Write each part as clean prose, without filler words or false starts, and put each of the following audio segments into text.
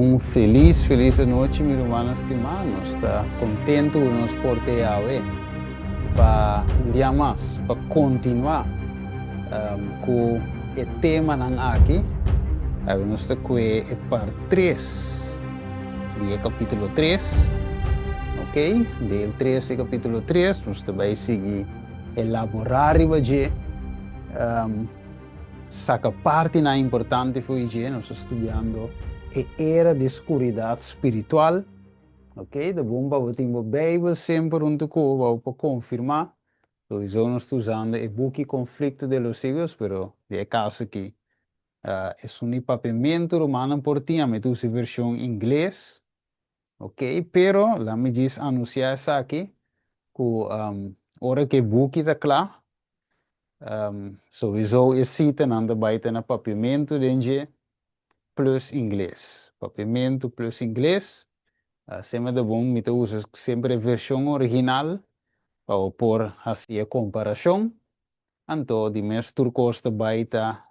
Un felis, felis anochi, mi rumannan stimá. Nos ta kontentu ku nos por te awe pa un bia mas, pa kontinuá ku e temanan aki. Awe nos ta kue e part tres di e kapítulo tres. Ok, deel tres di kapítulo tres, nos ta bai sigui elaborá riba dje. Saka partinan importante for di dje. Nos ta studiando e era di skuridat spiritual. Ok, ta bon pa bo tin bo Beibel semper huntu ku bo pa bo por konfirmá. Souiso nos ta usando e buki Conflicto de los Siglos, pero den e kaso aki esun di papiamentu rumannan por tin, ami ta usa e vershon ingles. Ok, pero laat mi djis anuncia esaki ku ora ku e buki ta kla, souiso e sitanan ta bai ta na papiamentu den dje plus ingles. Papiamentu plus ingles, semper ta bon mi ta usa semper e vershon original pa bo por hasi e komparashon. Anto di mes tur kos ta bai ta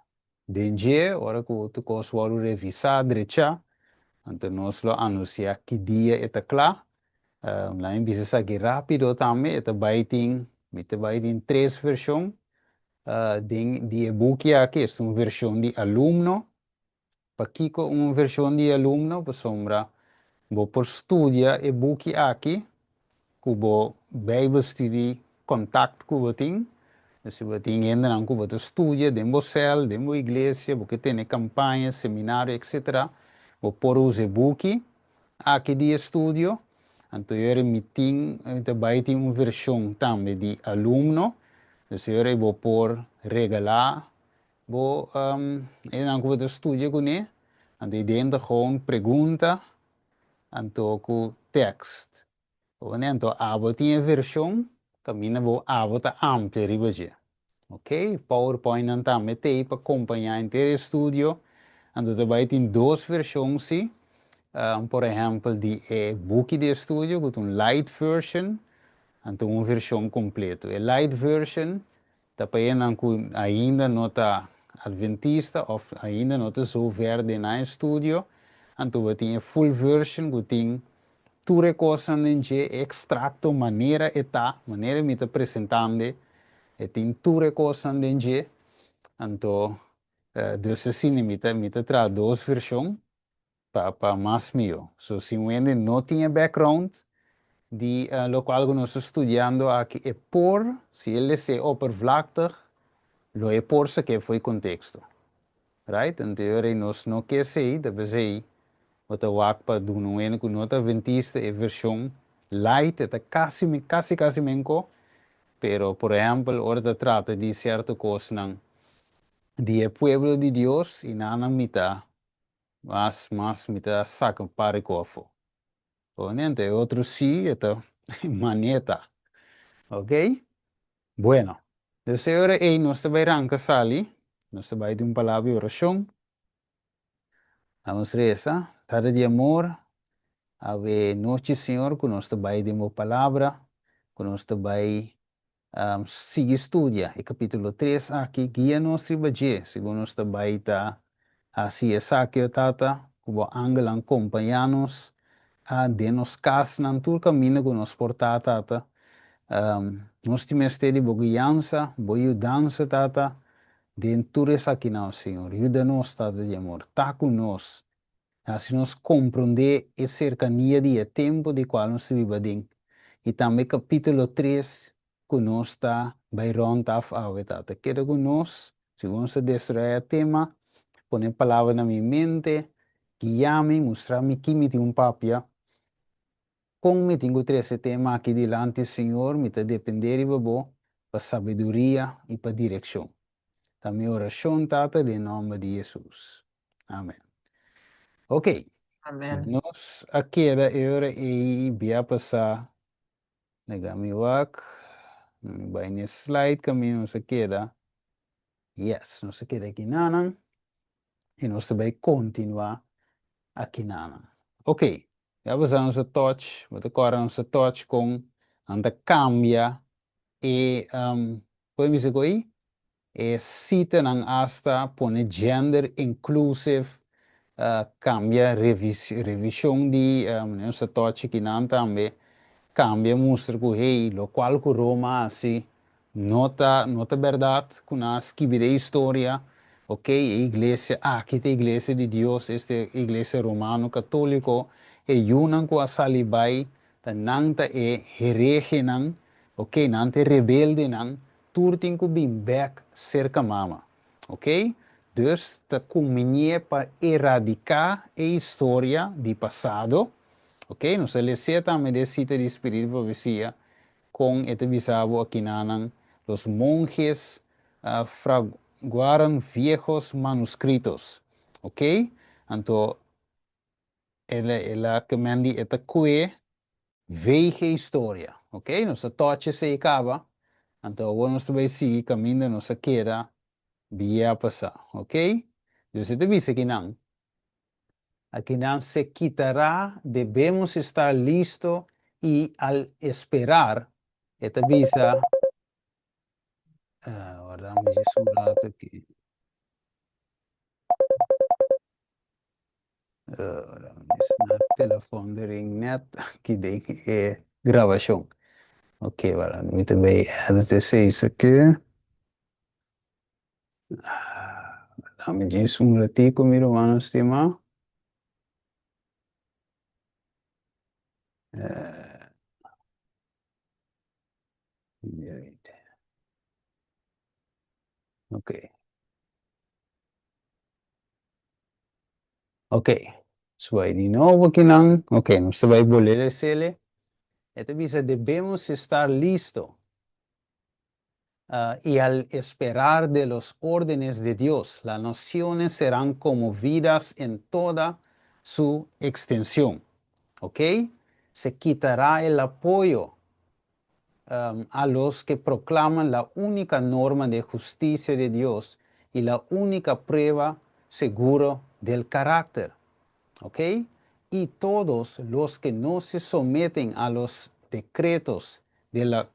Den dje, ora ku tur kos wòrdu revisá, drechá, anto nos lo anunsiá ki dia e ta kla. Laat mi bisa esaki rápido tambe, e ta bai tin, mi ta bai tin tres vershon den di e buki aki. Esta un vershon di alumno. Pakiko un vershon di alumno? Pasobra bo por studia e buki aki ku bo Bijbelstudie kontakt ku bo tin. Si bo tin hendenan ku bo ta studia den bo sèl, den bo iglesia, bo ke tene kampaña, seminario, etsetera, bo por usa e buki aki di estudio. Anto yora mi tin, mi ta bai tin un vershon tambe di alumno. Dus yora bo por regalá bo hendenan ku bo ta studia kuné. Anto i den ta gewoon pregunta anto ku tekst. Bo anto abo tin e vershon kaminda bo abo ta amplia riba dje. Ok, PowerPointnan tambe t'ei pa kompañá henter e estudio. Anto ta bai tin dos vershon si. Por ehèmpel di e buki di estudio ku ta un light version, anto un vershon kompleto. E light version ta pa esnan ku ainda no ta adventista òf ainda no ta zo ver den nan estudio, anto bo tin e full version ku tin tur e kosnan den dje, e ekstrakto manera e ta, manera mi ta presentand'e, e tin tur e kosnan den dje, anto dus asina mi ta mi ta traha dos vershon. Pa pa mas mihó. So si un hende no tin e background di lokual ku nos ta studiando aki e por, si e les'é oppervlaktig, lo e por sak'é fo'i konteksto. Right? Anto e ora ei nos no ke esei, ta p'esei bo ta wak pa duna un hende ku no ta adventista e vershon light, e ta kasi kasi kasi menko, pero por ehèmpel ora ta trata di sierto kosnan di e pueblo di Dios i nan a mita Mas mas mi ta saka un par di kofo. Ponente e otro si e ta maneta. Ok? Bueno, dus e ora ei nos ta bai ranka sali, nos ta bai di un palabra di orashon. Nos resa, Tata di amor, awe nochi Señor ku nos ta bai den bo palabra, ku nos ta bai Sigui studia e capítulo tres aki, guia nos riba dje segun nos ta bai ta haci esaki, o Tata, cu bo angelnan compaña nos den nos casnan, tur caminda cu nos por ta, Tata. Nos tin mester di bo guiansa, bo yudansa, Tata, den tur esakinan, o Señor. Yuda nos, Tata di amor, ta cu nos. Hasi nos komprondé e serkania di e tempu di kual nos ta biba den, i tambe kapítulo tres ku nos ta bai rònt af awe. Tata, keda ku nos segun nos ta desaroyá e tema, pone palabra na mi mente, guia mi, mustra mi ki mi tin un papia, kon mi tin ku trese e tema aki dilanti, Señor, mi ta dependé riba Bo pa sabiduria i pa direkshon. Ta mi orashon, Tata, den nòmber di Hesus. Amen. Ok. Amen. Nos a keda e ora ei bia pasá. Nega mi wak. Mi bai n'e slide kaminda nos a keda. Yes, nos a keda akinanan. I nos ta bai kontinuá akinanan. Ok. Bia pasá nos a touch, bo ta kòrda nos a touch kon nan ta kambia e, kon e bisa ku ei? E sitanan asta pone gender inclusive. Kambia revishon di nos a tochi kinan tambe kambia mustra ku hey lokual ku Roma hasi no ta no ta bèrdat ku nan a skibi den historia ok e iglesia aki ta iglesia di Dios esta iglesia romano katoliko e yunan ku a sali bai ta nan ta e herehenan ok nan ta e rebeldenan tur tin ku bin bèk serka mama. Ok, dus ta kuminié pa eradiká e historia di pasado. Ok, nos a les'é tambe den sita di Spiritu di Profesia kon e ta bisa bo akinanan, Los monjes fraguaron viejos manuscritos. Ok, anto el a kemen di e ta kue veeg e historia. Ok, nos a tocha esei kaba, anto awor nos ta bai sigui kaminda nos a keda bia pasá. Ok, dus e ta bisa kinan, Akinan se kitará, debemos estar listo y al esperar, e ta bisa, warda mi djis un rato aki. Na telefon di ring net aki den e grabashon. Ok, wara mi ta bay edit esei aki. Dame djis un ratico mi rumannan stima. Ok. Ok, nos bai di nobo akinan. Ok, nos ta bai bolé lesele. E ta bisa debemos estar listo y al esperar de los órdenes de Dios, las naciones serán conmovidas en toda su extensión. Ok, se quitará el apoyo a los que proclaman la única norma de justicia de Dios y la única prueba seguro del carácter. Ok? Y todos los que no se someten a los decretos de la,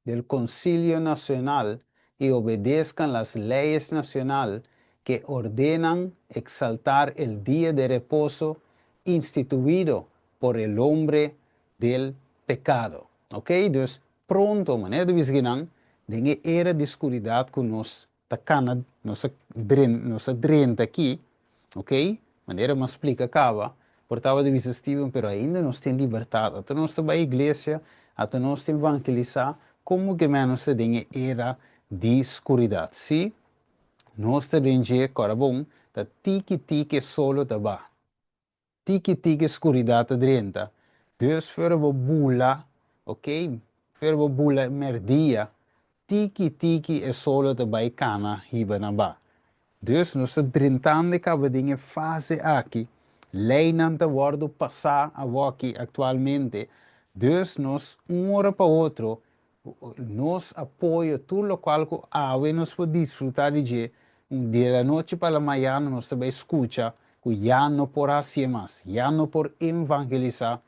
del Concilio Nacional y obedezcan las leyes nacional que ordenan exaltar el día de reposo instituido por el hombre del pecado. Ok, dus pronto, manera di bisa kinan, den e era di skuridat ku nos ta kana, nos a dren, nos a drenta aki, ok, manera mi a splika kaba, por tabata bisa Steven, pero ainda nos tin libertat, ata nos ta bai iglesia, ata nos ta evangelisá, komo ke menos ta den e era di skuridat? Sí, nos ta den dje, kòrda bon, ta tiki tiki e solo ta ba. Tiki tiki skuridat ta drenta. Dus fuera bo bula, ok, fuera bo bula merdia, tiki tiki e solo ta bai kana hiba na ba. Dus nos ta drentando kaba den e fase aki, leinan ta wòrdu pasá awoki aktualmente, dus nos un ora pa otro nos apoyo tur lokual ku awe nos por disfrutá di dje, un di la nochi pa la mayana nos ta bai skucha ku ya no por hasié mas, ya no por evangelisá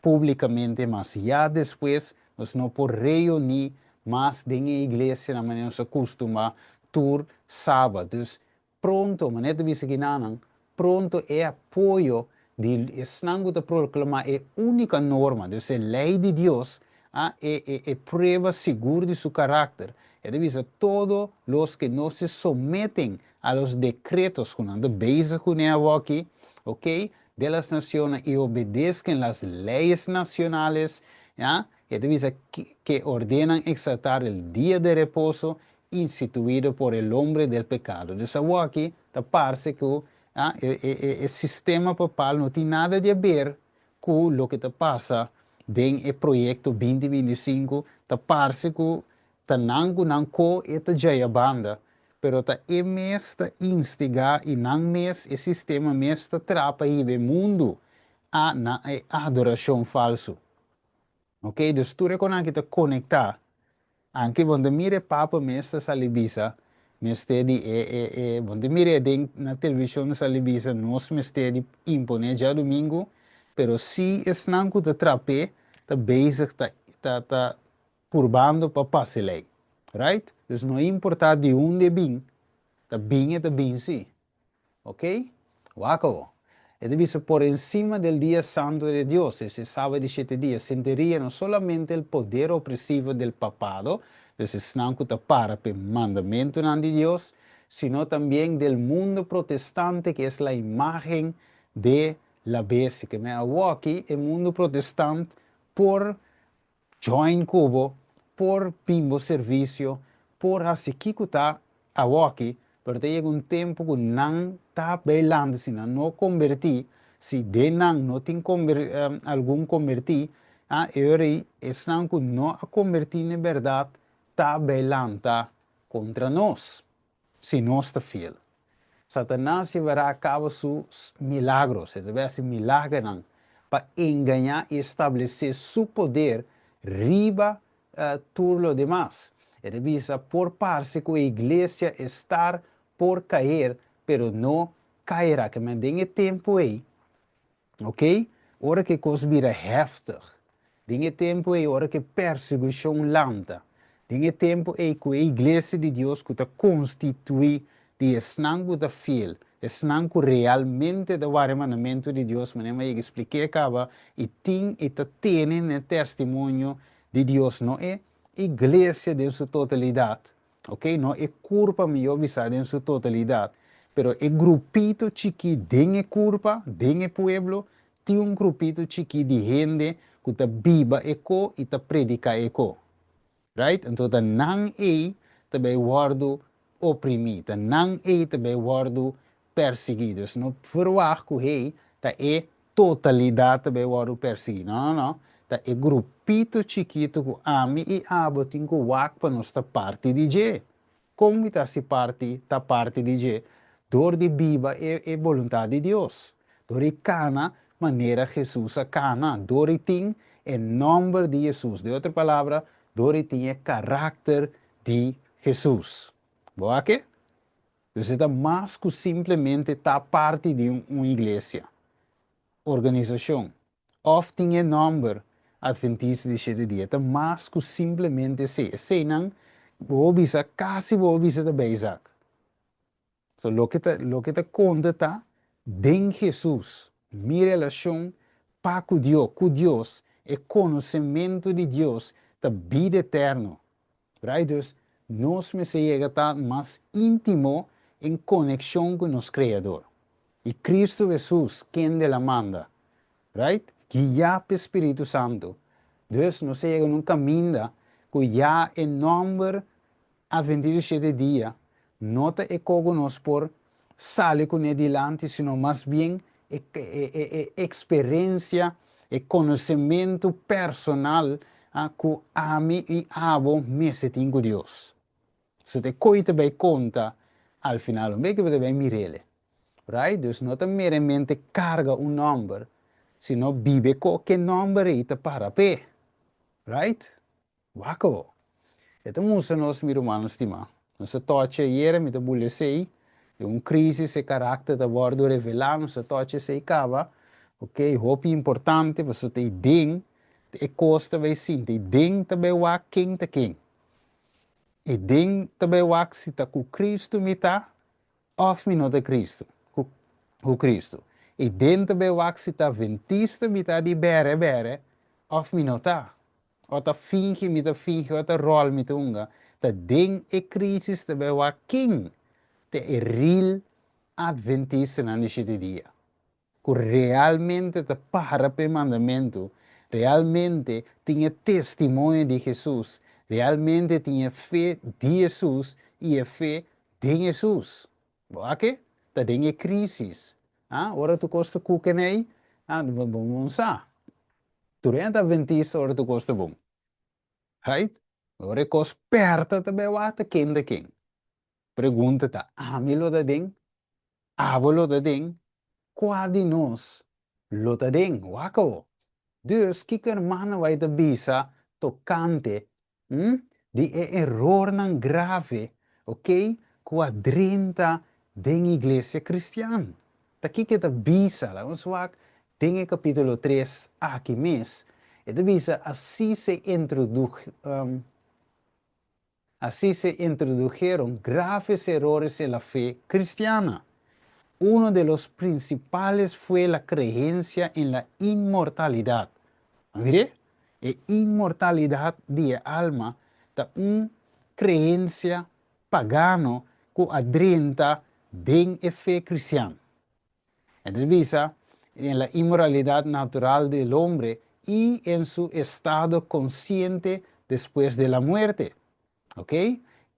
públikamente mas, ya despues nos no por reuní mas den e iglesianan manera nos a kustumá tur sabat. Dus Pronto, manera ta bisa kinanan, pronto e apoyo di esnan ku ta proklamá e únika norma, dus e lei di Dios, a, e, e, e prueba sigur di su karakter. E ta bisa, Todo los ke no se someten a los dekretos ku nan ta bezig kuné awoki, ok, de las naciones i obedezcan las leyes nacionales, ya, e ta bisa, ke ordenan exaltar el dia de reposo instituido por el hombre del pecado. Dus awoki ta parse ku e, e, e, e sistema papal no tin nada di haber ku loke ta pasa den e proyekto 2025, ta parse ku ta nan ku nan ko e ta djaya banda, pero ta e mes ta instigá i nan mes, e sistema mes ta traha pa hiba e mundu a na e adorashon falsu. Ok, dus tur e konan aki ta konektá. Anke bo no ta mira e papa mes ta sali bisa mester di e e e bo no ta mira e den na televishon ta sali bisa nos mester di imponé djadumingu, pero si esnan ku ta trap'é ta bezig ta ta ta purbando pa pasa e lei. Right? Dus no importá di unda e bin, ta bin e ta bin si. Ok? Wak awo. E ta bisa por encima del dia santo de Dios, es e Sabat di shete dia, sentiria no solamente el poder opresivo del papado, dus esnan cu ta para p'e mandamentonan di Dios, sino tambien del mundo protestante que es la imagen de la bestia. Ke men awoki e mundo protestant por join ku bo, por bin bo servisio, por hasi kiko ta awoki, pero ta yega un tempu ku nan ta bay lanta si nan no kombertí, si den nan no tin algun kombertí, ah, e ora ei esnan ku no a kombertí na e bèrdat ta bay lanta kontra nos, si nos ta fiel. Satanas llevará a cabo su milagros, e ta bay haci milagernan pa engañá i establesé su poder riba tur lo demas. E ta bisa, Por parce cu e iglesia estar por caer, pero no caerá. Ke men den e tempu ei, Ok, ora ku e kos bira heftig, den e tempu ei ora ku e persekushon lanta, den e tempu ei ku e iglesia di Dios ku ta konstituí di esnan ku ta fiel, esnan ku realmente ta wara e mandamentu di Dios, manera mi a yega splik'é kaba, i tin i ta tene na e testimonio di Dios, no e iglesia den su totalidat, Ok, no e kurpa mihó bisá den su totalidat, pero e grupito chikí den e kurpa, den e pueblo, tin un grupito chikí di hende ku ta biba e ko i ta prediká e ko. Right? Anto ta nan ei ta bai wòrdu oprimí, ta nan ei ta bai wòrdu persiguí. Dus no verwagt ku hey ta e totalidat ta bai wòrdu persiguí. No, no, no. Ta e grupito chikitu ku ami i abo tin ku wak pa nos ta parti di dje. Kon mi ta hasi parti, ta parti di dje? Dor di biba e e boluntat di Dios. Dor di kana manera Hesus a kana. Dor di tin e nòmber di Hesus. Den otro palabra, dor di tin e karakter di Hesus. Bo wak e? Dus e ta mas ku simplemente ta parti di un iglesia, organisashon, òf tin e nòmber Adventista di Shete Dia. E ta mas ku simplemente esei. Eseinan bo por bisa, kasi bo por bisa ta bijzak. So loke ta loke ta konta ta den Hesus, mi relashon pa ku Dios, ku Dios, e konosementu di Dios ta bida eterno. Right? Dus, nos mester yega ta mas íntimo en konekshon ku nos Kreador. I Kristu Hesus, kende el a manda. Right? Guiá p'e Spiritu Santu. Dus, nos a yega na un kaminda ku ya e nòmber Adventista di Shete Dia no ta e ko ku nos por sali kuné dilanti, sino mas bien e e eksperensia, e konosementu personal ku ami i abo mester tin ku Dios. So ta e koi ta bai konta al final, un bes ku bo ta bai mir'el. Right? Dus no ta meremente karga un nòmber, sino biba e ko ku e nòmber ei ta para p'e. Right? Wak awo. E ta mustra nos, mi rumannan stimá. Nos a tochi ayera, mi ta bula esei, den un crisis e karakter ta wòrdu revelá, nos a tochi esei kaba, ok, hopi importante pasobra ta ei den e kos ta bai sinti, ei den ta bai wak ken ta ken. Ei den ta bai wak si ta ku Cristo mi ta Òf mi no ta Cristo, ku ku Cristo. I den ta bai wak si ta adventista mi ta di bèrè bèrè òf mi no ta. Ò ta fingi mi ta fingi ò ta ròl mi ta hunga. Ta den e crisis ta bai wak ken ta e real adventistanan di shete dia. Ku realmente ta para pa e mandamentu, realmente tin e testimonio di Hesus, realmente tin e fe di Hesus i e fe den Hesus. Bo a ke? Ta den e crisis. Ah, ora tur kos ta kuken ei, ah, bo bon sa. Tur hende ta adventista ora tur kos ta bon. Right? Ora e kos pèrta ta bai wak ta ken ta ken. Pregunta ta, ami lo ta den? Abo lo ta den? Kua di nos lo ta den? Wak awo. Dus, kiko hermano bai ta bisa tokante, hm, di e erornan grave, ok, ku a drenta den iglesia kristian? Ta kiko e ta bisa? Laga nos wak den e kapitulo tres aki mes. E ta bisa, Así se introdu, Así se introdujeron graves errores en la fe cristiana. Uno de los principales fue la creencia en la inmortalidad. Mire, e inmortalidat di e alma ta un creencia pagano cu a drenta den e fe cristian. Entonces bisa en la inmoralidad natural del hombre y en su estado consciente después de la muerte. ¿Ok?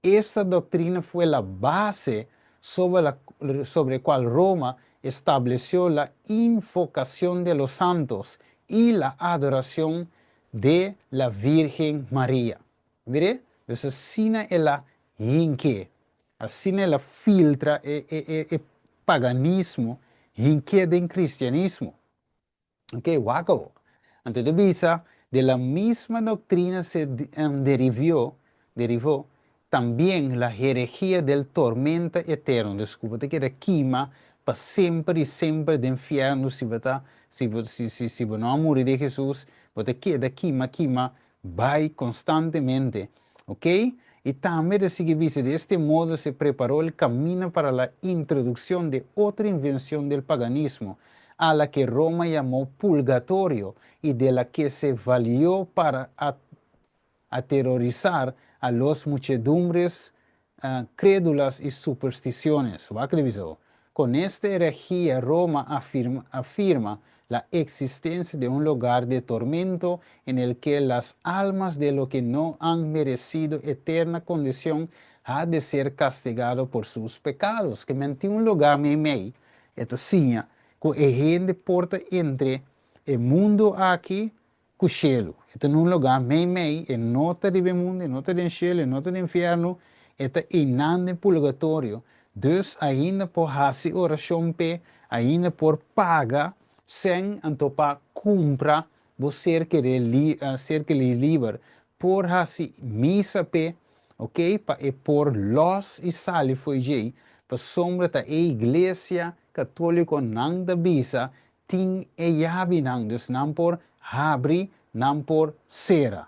Esta doctrina fue la base sobre cual Roma estableció la invocación de los santos y la adoración de la Virgen María. Mire, dus asina el a hink'é, asina el a filtra e paganismo, hink'é den cristianismo. Ok, wak awo. Anto ta bisa, de la misma doctrina se derivó también la herejía del tormento eterno. Dus ku bo ta keda kima pa semper i semper den fièrnu si bo ta, si bo, si, si, si bo no a muri den Hesus, bo ta keda kima, kima, bai konstantemente. Ok? I tambe ta sigui bisa, de este modo se preparó el camino para la introducción de otra invención del paganismo, a la que Roma llamó purgatorio y de la que se valió para aterrorizar a los muchedumbres crédulas y supersticiones. Wak revisó. Con esta herejía Roma afirma la existencia de un lugar de tormento en el que las almas de los que no han merecido eterna condición ha de ser castigado por sus pecados. Ke men tin un lugá meimei, e ta siña ku e hende por ta entre e mundu aki ku shelu. E ta na un lugá meimei, e no ta riba e mundu, e no ta den shelu, e no ta den infiernu, e ta einan den purgatorio. Dus ainda por hasi orashon p'e, ainda por paga sèn anto pa kumpra bo ser kerí ser kerí liber, por hasi misa p'e, ok, pa e por lòs i sali fo'i djei, pasobra ta e iglesia katóliko nan ta bisa tin e yabinan, dus nan por habri, nan por sera.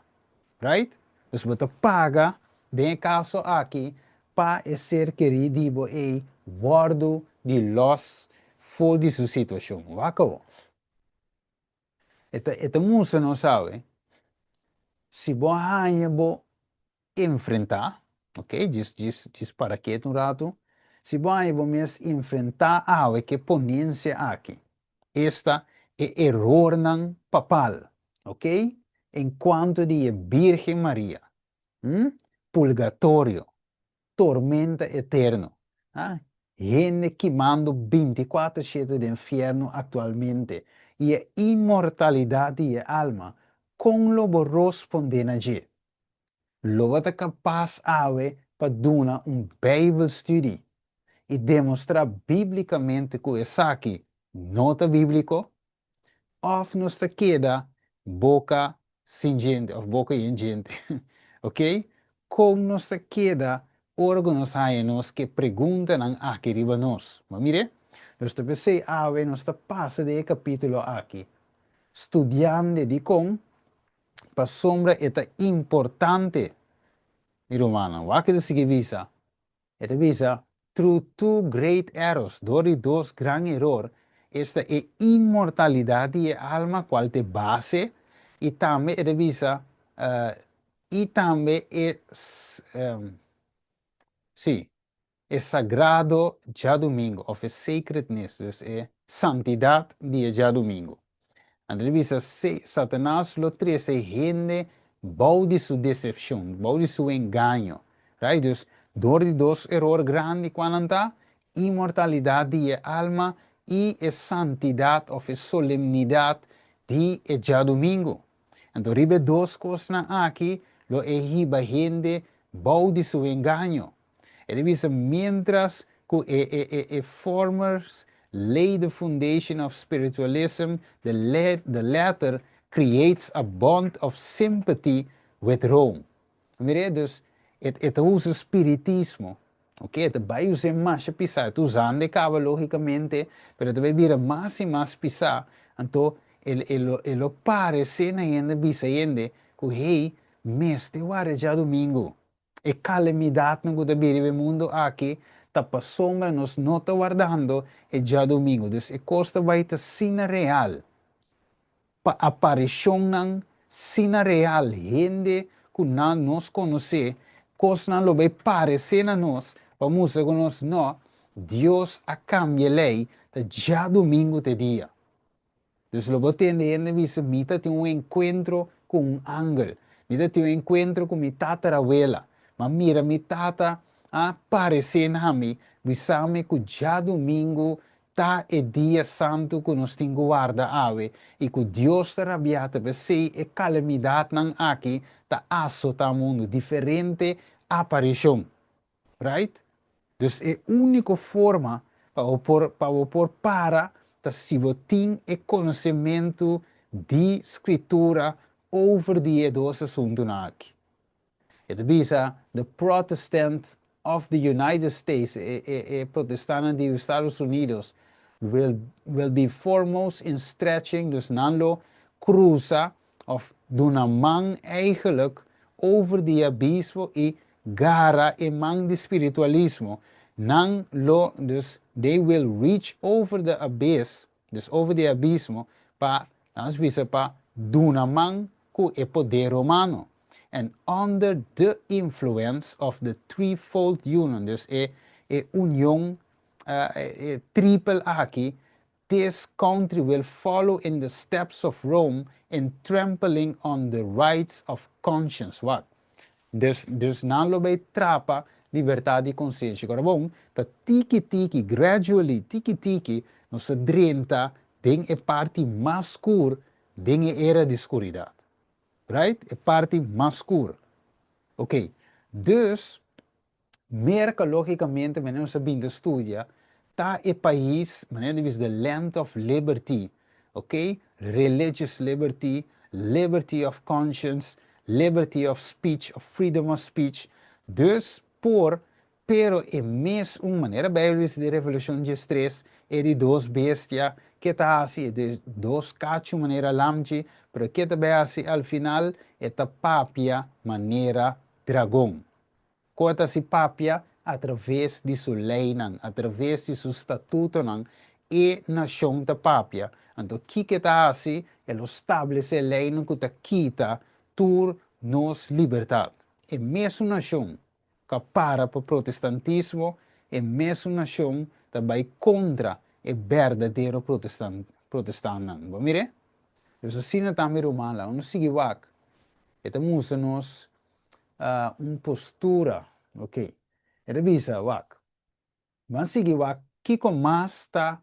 Right? Dus bo ta paga, den e kaso aki, pa e ser kerí di bo ei wòrdu di lòs for di su situashon. Wak awor. E ta mustra nos awe, si bo haña bo enfrentá, ok, djis, djis, djis para ketu un ratu, si bo haña bo mes enfrentá awe ku e ponensia aki, esta e erornan papal, ok, en kuanto di e Bírgen Maria, hm, purgatorio, tormenta eterno, ah, hende kimando 24/7 den fièrnu aktualmente, i e inmortalidat di e alma, kon lo bo rospondé na dje? Lo bo ta kapas awe pa duna un Bijbelstudie i demostrá bíblikamente ku esaki no ta bíbliko? Òf nos ta keda boka sin djente òf boka yen djente? Ok? Kon nos ta keda ora ku nos haña nos ke preguntanan aki riba nos? Bo a mir'é? Nos ta p'esei awe nos ta pasa den e kapítulo aki studiando dikon pasobra e ta importante, mi rumannan. Wak e ta sigui bisa. E ta bisa, Through two great errors, dor di dos gran eror, esta e inmortalidat di e alma, kual ta e base, i tambe e ta bisa, i tambe e, sí, e sagrado djadumingu, òf e sacredness, dus e santidat di e djadumingu. Anto ta bisa, Satanas lo trese hende bou di su desepshon, bou di su engaño. Right? Dus, dor di dos eror grandi kua nan ta, inmortalidat di e alma i e santidat òf e solemnidat di e djadumingu. Anto riba e dos kosnan aki lo e hiba hende bou di su engaño. E ta bisa mientras ku e e e e formers lay the foundation of spiritualism, the the latter creates a bond of sympathy with Rome. Mira, dus e ta usa spiritismo, ok, e ta bai us'é masha pisá, e ta usando e kaba lógikamente, pero e ta bai bira mas i mas pisá, anto e lo paresé na hende bisa hende ku hey, mester wara djadumingu. E kalamidatnan ku ta bini riba e mundu aki Ta pasobra nos no ta wardando e djadumingu. Dus e kos ta bai ta asina real. Pa aparishonnan asina real, hende ku nan nos konosé, kosnan lo bai paresé na nos pa mustra ku nos no, Dios a kambia e lei, ta djadumingu ta e dia. Dus lo bo tende hende bisa, Mi ta tin un enkuentro ku un angel. Mi ta tin un enkuentro ku mi tatarawela. M'a mira mi tata a paresé na mi, bisa mi ku djadumingu ta e dia santu ku nos tin ku warda awe i ku Dios ta rabiá ta p'esei e kalamidatnan aki ta asotá mundu. Diferente aparishon. Right? Dus e úniko forma pa bo por pa bo por para ta si bo tin e konosementu di Skritura over di e dos asuntunan aki. E ta bisa the Protestant of the United States, e e e protestannan di Estados Unidos will will be foremost in stretching, dus nan lo krusa of duna man eigenlijk over di e abismo i gara e man di spiritualismo, nan lo, dus they will reach over the abyss, dus over di e abismo, pa, laat ons bisa, pa duna man ku e poder romano. And under the influence of the threefold union, dus e e union e tripel aki, this country will follow in the steps of Rome in trampling on the rights of conscience. Wak. Dus, dus nan lo bay trapa libertad di konsenshi. Kora bon, ta tiki tiki, gradually, tiki tiki, nos ta drenta den e parti mas skur den e era di skuridat. Right? E parti mas skur. Ok. Dus, Merka logicamente manera nos a bin ta studia ta e pais manera di bisa the land of liberty, ok, religious liberty, liberty of conscience, liberty of speech of freedom of speech, dus por pero e mes un manera Bijbel bisa den Revelashon 13 e di dos bestia ke ta hasi e di dos kachu manera lamchi pero ke ta bai hasi al final e ta papia manera dragon. Ku ta si papia atraves di su leinan, atraves di su statutonan, e nashon ta papia. Anto kiko e ta hasi? E lo stablesé leinan ku ta kita tur nos libertat. E mesun nashon ku a para pa protestantismo, e mesun nashon ta bai kontra e berdadero protestantnan. Bo mir'é? Dus asina ta mi rumannan. Unu sigui wak, e ta mustra nos un postura, ok. E ta bisa, wak, ban sigui wak kiko mas ta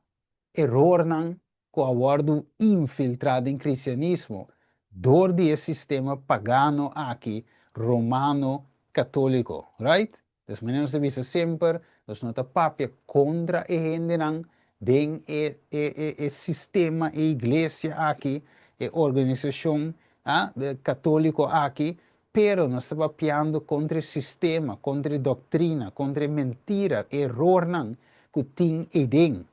erornan ku a wòrdu infiltrá den kristianismo dor di e sistema pagano aki, romano katóliko, right? Dus manera nos ta bisa semper, nos no ta papia kontra e hendenan den e e e e sistema, e iglesia aki, e organisashon a katóliko aki, pero nos ta papiando kontra e sistema, kontra e doktrina, kontra e mentira, e erornan ku tin eiden.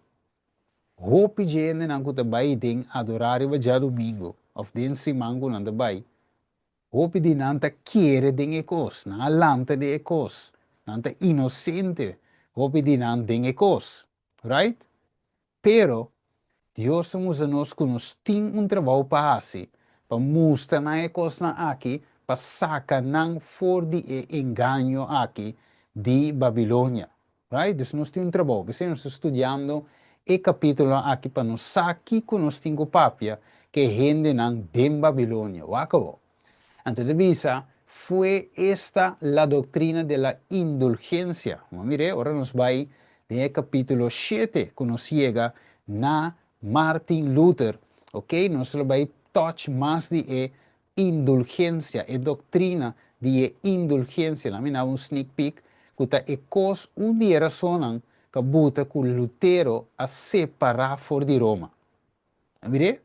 Hopi dje hendenan ku ta bai eiden adorá riba djadumingu òf den siman ku nan ta bai, Hopi di nan ta kere den e kos, nan a lanta den e kos, nan ta inosente, hopi di nan den e kos, right? Pero, Dios ta mustra nos ku nos tin un trabou pa hasi, pa mustra nan e kosnan aki, pa saka nan for di e engaño aki di Babilonia. Right? Dus nos tin un trabou. P'esei nos ta studiando e kapítulonan aki pa nos sa kiko nos tin ku papia ku e hendenan den Babilonia. Wak awor. Anto e ta bisa, Fue esta la doctrina de la indulgencia. Bo mir'é ora nos bai den e kapítulo shete ku nos yega na Martin Luther. Ok, nos lo bai touch mas di e Indulgensia, e doktrina di e indulgensia, nan mi daba un sneak peek, ku ta e kos un di e rasonnan ku a buta ku Lutero a separá for di Roma. A mir'é?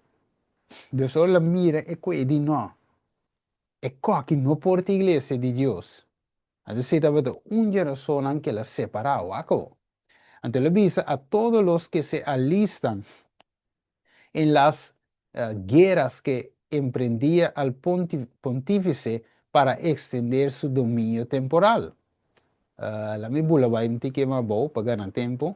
Dios ora el a mira e ku e di no, e koki no por ta iglesia di Dios. Anto esei tabata un di e rasonnan ku el a separá, wak awor. Anto el a bisa a todos los ke se alistan en las gueras que emprendía al pontífice para extender su dominio temporal. Lami bula bai un tiki mas abou pa gana tempu.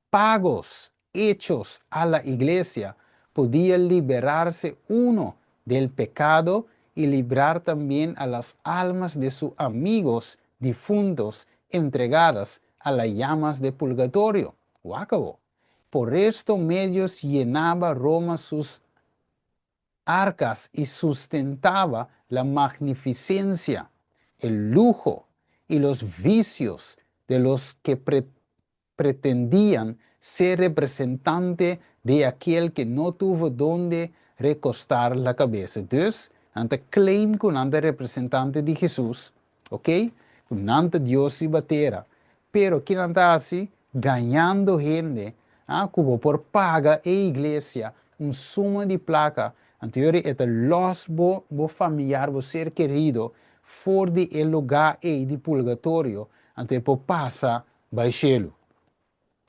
Pagos hechos a la iglesia podia liberarse uno del pecado y librar también a las almas de sus amigos difuntos entregadas a las llamas de purgatorio. Wak awor. Por estos medios llenaba Roma sus arcas y sustentaba la magnificencia, el lujo y los vicios de los que pretendían ser representante de aquel que no tuvo donde recostar la cabeza. Dus, nan ta claim ku nan ta representante di Jesus, ok? Ku nan ta Dios riba tera. Pero ki nan ta hasi? Gañando hende, ah, ku bo por paga e iglesia un suma di plaka, anto e ta los bo familiar, bo ser kerido, for di e lugá ei di purgatorio, anto e por pasa bai shelu.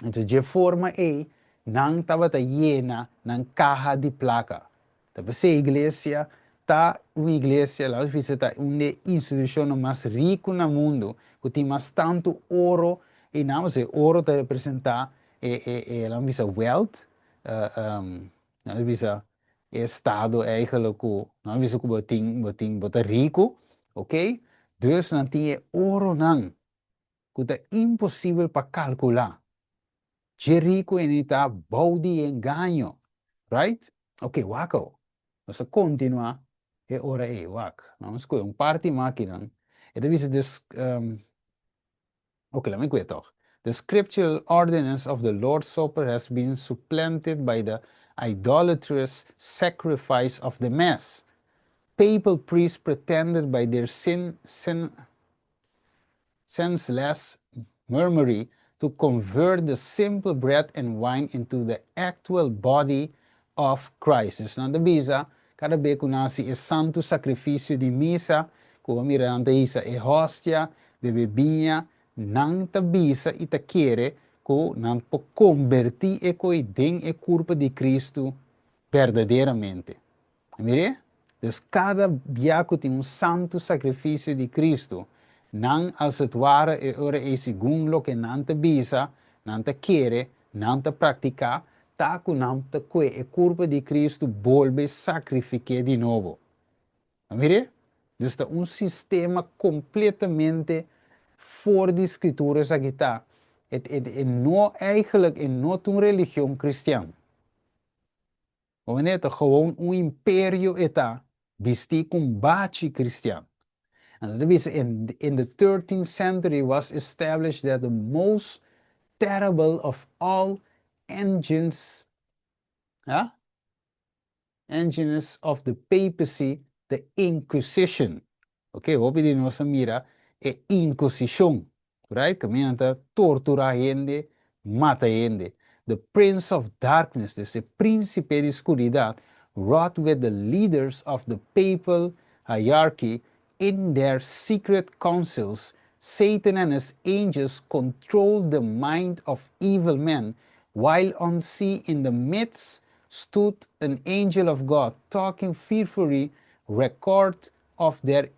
Anto, di forma ei, nan tabata yena nan kaha di plaka. Anto, e iglesia ta un iglesia, laga nos ta un institushon mas riku na mundu, ku tin mas tantu oro, i nan, oro ta representá e laga nos wealth, laga nos estado eigenlijk ku, laga nos ku bo tin bo ta riku, ok? Dus nan tin oro nan, ku ta imposibel pa kalkulá. Dje riku e ta bou di engaño, right? Ok, wak. Nos kontinuá e ora ei, wak. Nos skohe un parti mákina. E ta bisa dus, ok, laat me toch. The scriptural ordinance of the Lord's Supper has been supplanted by the idolatrous sacrifice of the Mass. Papal priests pretended by their senseless murmury to convert the simple bread and wine into the actual body of Christ. Dus nan ta bisa, kada bes ku nan hasi e santu sakrifisio di misa, ku mira nan ta hisa e hostia, bebe biña, nan ta bisa i ta kere ku nan por konvertí e kos den e kurpa di Kristu berdaderamente. Mira? Dus kada bia ku tin un santu sakrifisio di Kristu, nan als het ware e ora e segun loke nan ta bisa, nan ta kere, nan ta praktiká, ta ku nan ta kue e kurpa di Kristu bolbe sakrifik'é di nobo. Mira? Dus ta un sistema kompletamente for di skritura esaki ta. E no eigenlijk e no un religion kristian. Ta gewoon un imperio e ta bistí ku bachi kristian. And in the 13th century was established that the most terrible of all engines, yeah? engines of the papacy, the Inquisition. Ok, hopi di nos mira e Inquisition, right? Kaminda ta torturá hende, mata hende. The Prince of Darkness, e prínsipe di skuridat, wrought with the leaders of the papal hierarchy in their secret councils. Satan and his angels controlled the mind of evil men, while on sea in the midst stood an angel of God, talking fearfully record of their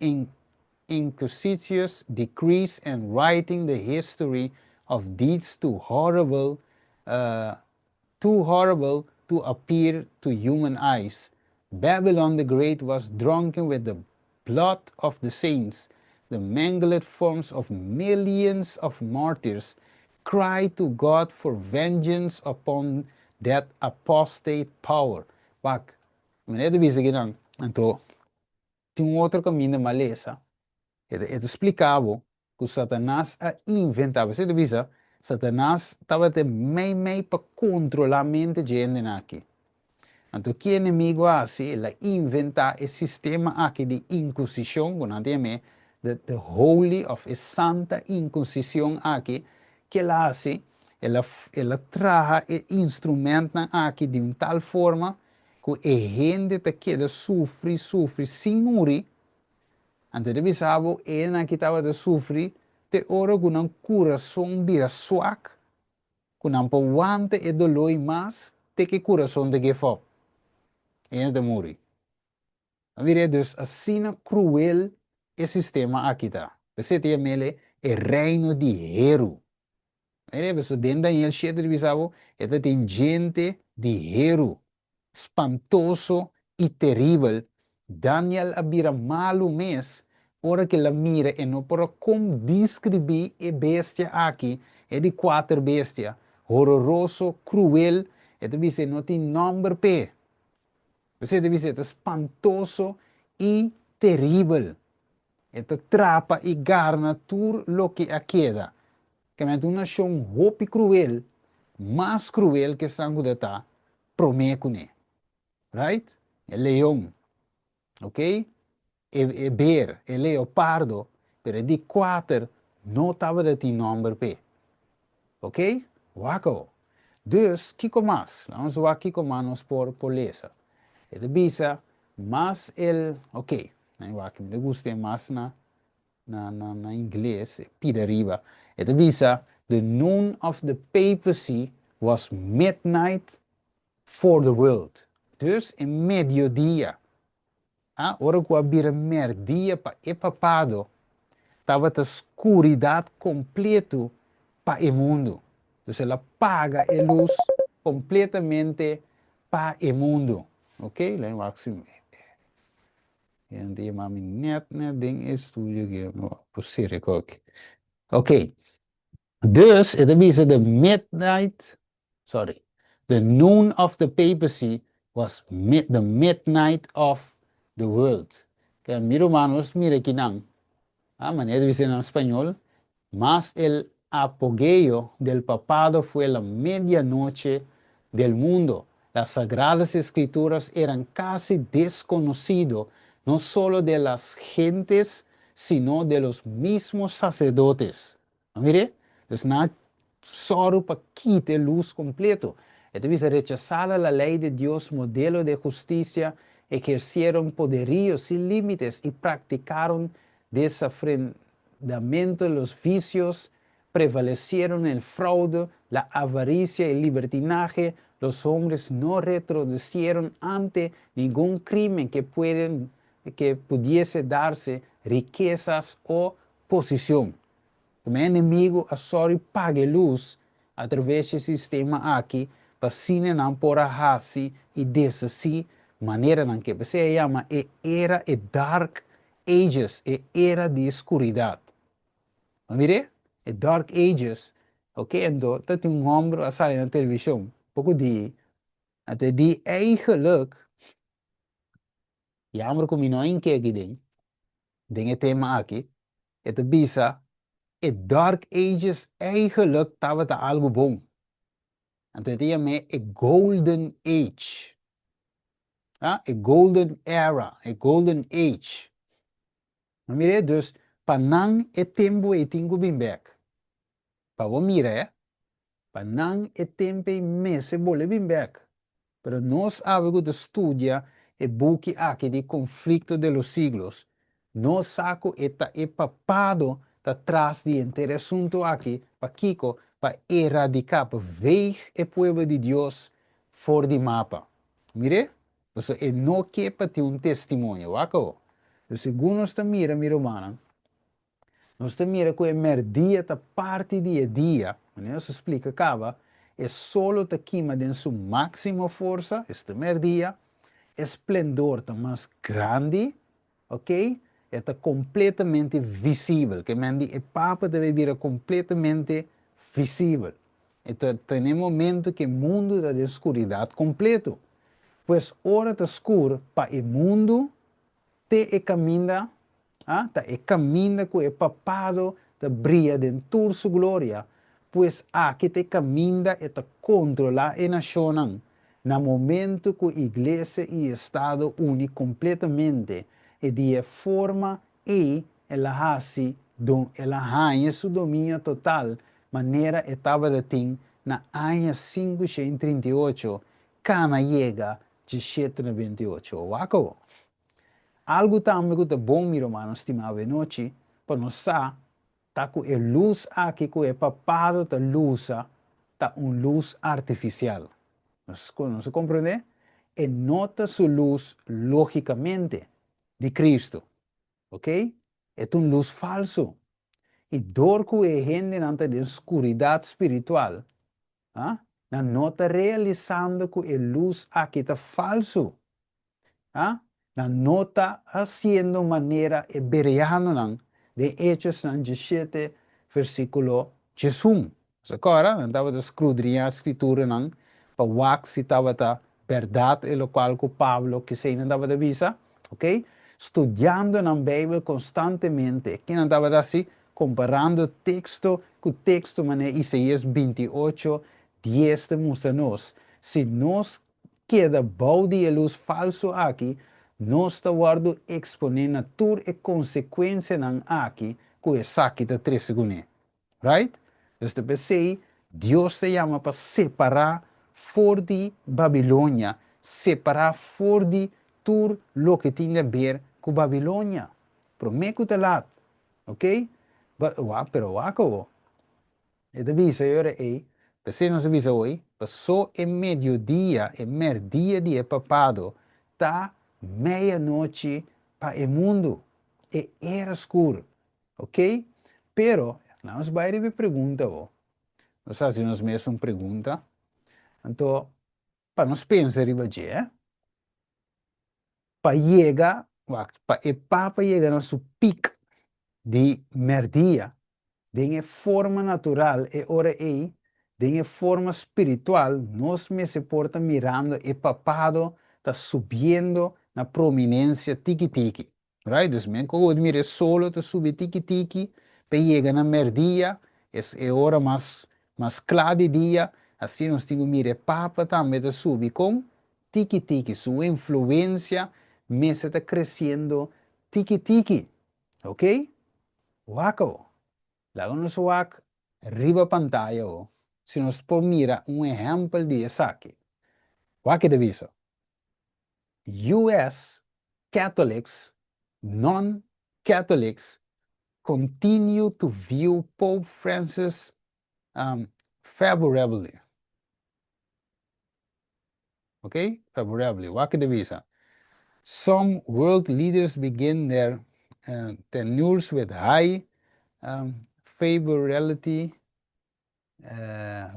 inquisitious decrees and writing the history of deeds too horrible to appear to human eyes. Babylon the Great was drunken with the blood of the saints. The mangled forms of millions of martyrs cried to God for vengeance upon that apostate power. Wak, manera di bisa akinan, anto, tin un otro kaminda malesa, e ta splika bo ku Satanas a inventá, bo ta bisa, Satanas tabata mei mei pa kontrolá mente di hende aki. Anto, ki enemigu a hasi, el a inventá e sistema aki di inkisishon, ku nan ta yam'é, the holy of e santa inkisishon aki, ku el a hasi, el a traha e instrumentonan aki di un tal forma ku e hende ta keda sufri, sufri, sin muri. Anto, e bisa bo, e ku tabata sufri, te ora ku nan kurason bira swak, ku nan por wanta e doló mas, te ku kurason ta give up. E ta muri. Mira, dus asina kruel e sistema aki ta. P'esei ta yam'é e reino di heru. Mira, pasobra den Daniel 7 ta bisa bo, e ta tin djente di heru, spantoso i teribel. Daniel a bira malu mes ora ku el a mira e no por a kon deskribí e bestia aki, e di kuater bestia, hororoso, kruel, e ta bisa e no tin nòmber p'e. P'esei e ta bisa e ta spantoso i teribel. E ta trapa i garna tur loke a keda. Kementi un nashon hopi kruel, mas kruel ku esnan ku ta ta promé kuné. Right? E leon, ok? E e ber, e leopardo, pero e di kuater no tabata tin nòmber p'e. Ok? Wak awo. Dus, kiko mas? Laga nos wak kiko mas nos por por lesa. E ta bisa, mas el, ok, nan wak, mi ta gusta e mas na na na na ingles, e pida riba. E ta bisa, the noon of the papacy was midnight for the world. Dus e mediodia, a ora ku a bira merdia pa e papado, tabata skuridat kompletu pa e mundu. Dus el a paga e lus kompletamente pa e mundu. Ok, laat wak si e yama mi net net den e studio aki, mi por sera koki. Ok, dus e ta bisa the midnight sorry, the noon of the papacy was mid, the midnight of the world. Kaya mi ruman, nos mira kinan, ah, manera di bisa na spañol, mas el apogeo del papado fue la medianoche del mundo. Las Sagradas Escrituras eran casi desconocido, no solo de las gentes, sino de los mismos sacerdotes. Mire, dus nan a sòru pa kita e lus kompleto. E ta bisa rechasada la ley de Dios, modelo de justicia, ejercieron poderío sin límites y practicaron desenfrenadamente los vicios, prevalecieron el fraude, la avaricia y el libertinaje, los hombres no retrocedieron ante ningún crimen que pueden, que pudiese darse riquezas o posición. Mi enemigu a sòru paga e lus atraves di e sistema aki pa asina nan por a hasi i deshasí manera nan ke. P'esei e yama e era e Dark Ages, e era di skuridat. Bo mir'é? E Dark Ages. Oke, anto ta tin un hòmber a sali na televishon poko di, anto e di eigenlijk, Jammer ku mi no a hink'é aki den, den e tema aki, e ta bisa e Dark Ages eigenlijk tabata algu bon. Anto e ta yam'é e Golden Age. Ah, e Golden Era, e Golden Age. No mir'é? Dus pa nan e tempu ei tin ku bin bèk. Pa bo mira e, pa nan e tempu ei mester bolbe bin bèk. Pero nos awe ku ta studia e buki aki di Conflicto de los Siglos, nos sa ku e ta e papado ta tras di henter e asuntu aki, pakiko? Pa eradiká, pa veeg e pueblo di Dios for di mapa. Mir'é? Pasobra e no ke pa tin un testimonio. Wak awo. Segun nos ta mira, mi rumannan, Nos ta mira ku e mèrdia ta parti di e dia, manera nos a splika kaba, e solo ta kima den su máksimo forsa, esta mèrdia, e splendor ta mas grandi, ok, e ta kompletamente visibel, ke men di e Papa ta bai bira kompletamente visibel. E ta ta na e momento ku e mundu ta den skuridat kompleto. Pues ora ta skur pa e mundu, Te e kaminda, a, ta e kaminda ku e papado ta bria den tur su gloria, pues aki ta e kaminda e ta kontrolá e nashonnan, na momentu ku iglesia i estado uni kompletamente, e di e forma ei el a hasi don el a haña su dominio total manera e tabata tin na aña 538, kana yega 1798. Wak awo. Algu tambe ku ta bon, mi rumannan stimá awenochi, pa nos sa, ta ku e lus aki ku e papado ta lusa ta un lus artifisial. Nos nos a komprondé? E no ta su lus lógikamente di Kristu. Oké? E ta un lus falsu. I dor ku e hendenan ta den skuridat spiritual, a, nan no ta realisando ku e lus aki ta falsu. A, nan no ta hasiendo manera e bereanonan den Hechosnan 17 versíkulo 11. Nos a kòrda, nan tabata skrudriñá Skrituranan pa wak si tabata bèrdat e lokual ku Pablo kiseinan tabata bisa. Oke, studiando nan Beibel konstantemente. Ki nan tabata hasi? Komparando teksto ku teksto manera Isaías 28, 10 ta mustra nos. Si nos keda bou di e lus falsu aki, nos ta wòrdu eksponé na tur e konsekuensianan aki ku esaki ta trese kuné. Right? Dus ta p'esei Dios ta yama pa separá for di Babilonia, separá for di tur loke tin di aber ku Babilonia. Promé ku ta lat. Ok? Ba, wak, pero wak awo. E ta bisa e ora ei, p'esei nos a bisa hoy, pasó e mediodia, e mèrdia di e papado ta meianochi pa e mundu. E era skur. Ok, pero nos bai riba e pregunta bo. Nos hasi nos mes un pregunta. Anto, pa nos pensa riba dje, eh? Pa yega, wak, pa e papa yega na su pik di merdia, den e forma natural, e ora ei, den e forma spiritual, nos mester por ta mirando e papado ta subiendo na prominencia tiki tiki. Right? Dus men ku mira e solo ta subi tiki tiki pa e yega na merdia, es e ora mas mas kla di dia, asina nos tin ku mira e papa tambe ta subi kon tiki tiki, su influensia mester ta kresiendo tiki tiki. Ok? Wak awo. Laga nos wak riba pantaya awo si nos por mira un ehèmpel di esaki. Wak e ta bisa. US Catholics, non-Catholics continue to view Pope Francis favorably. Ok, favorably. Wak e ta bisa. Some world leaders begin their tenures with high favorability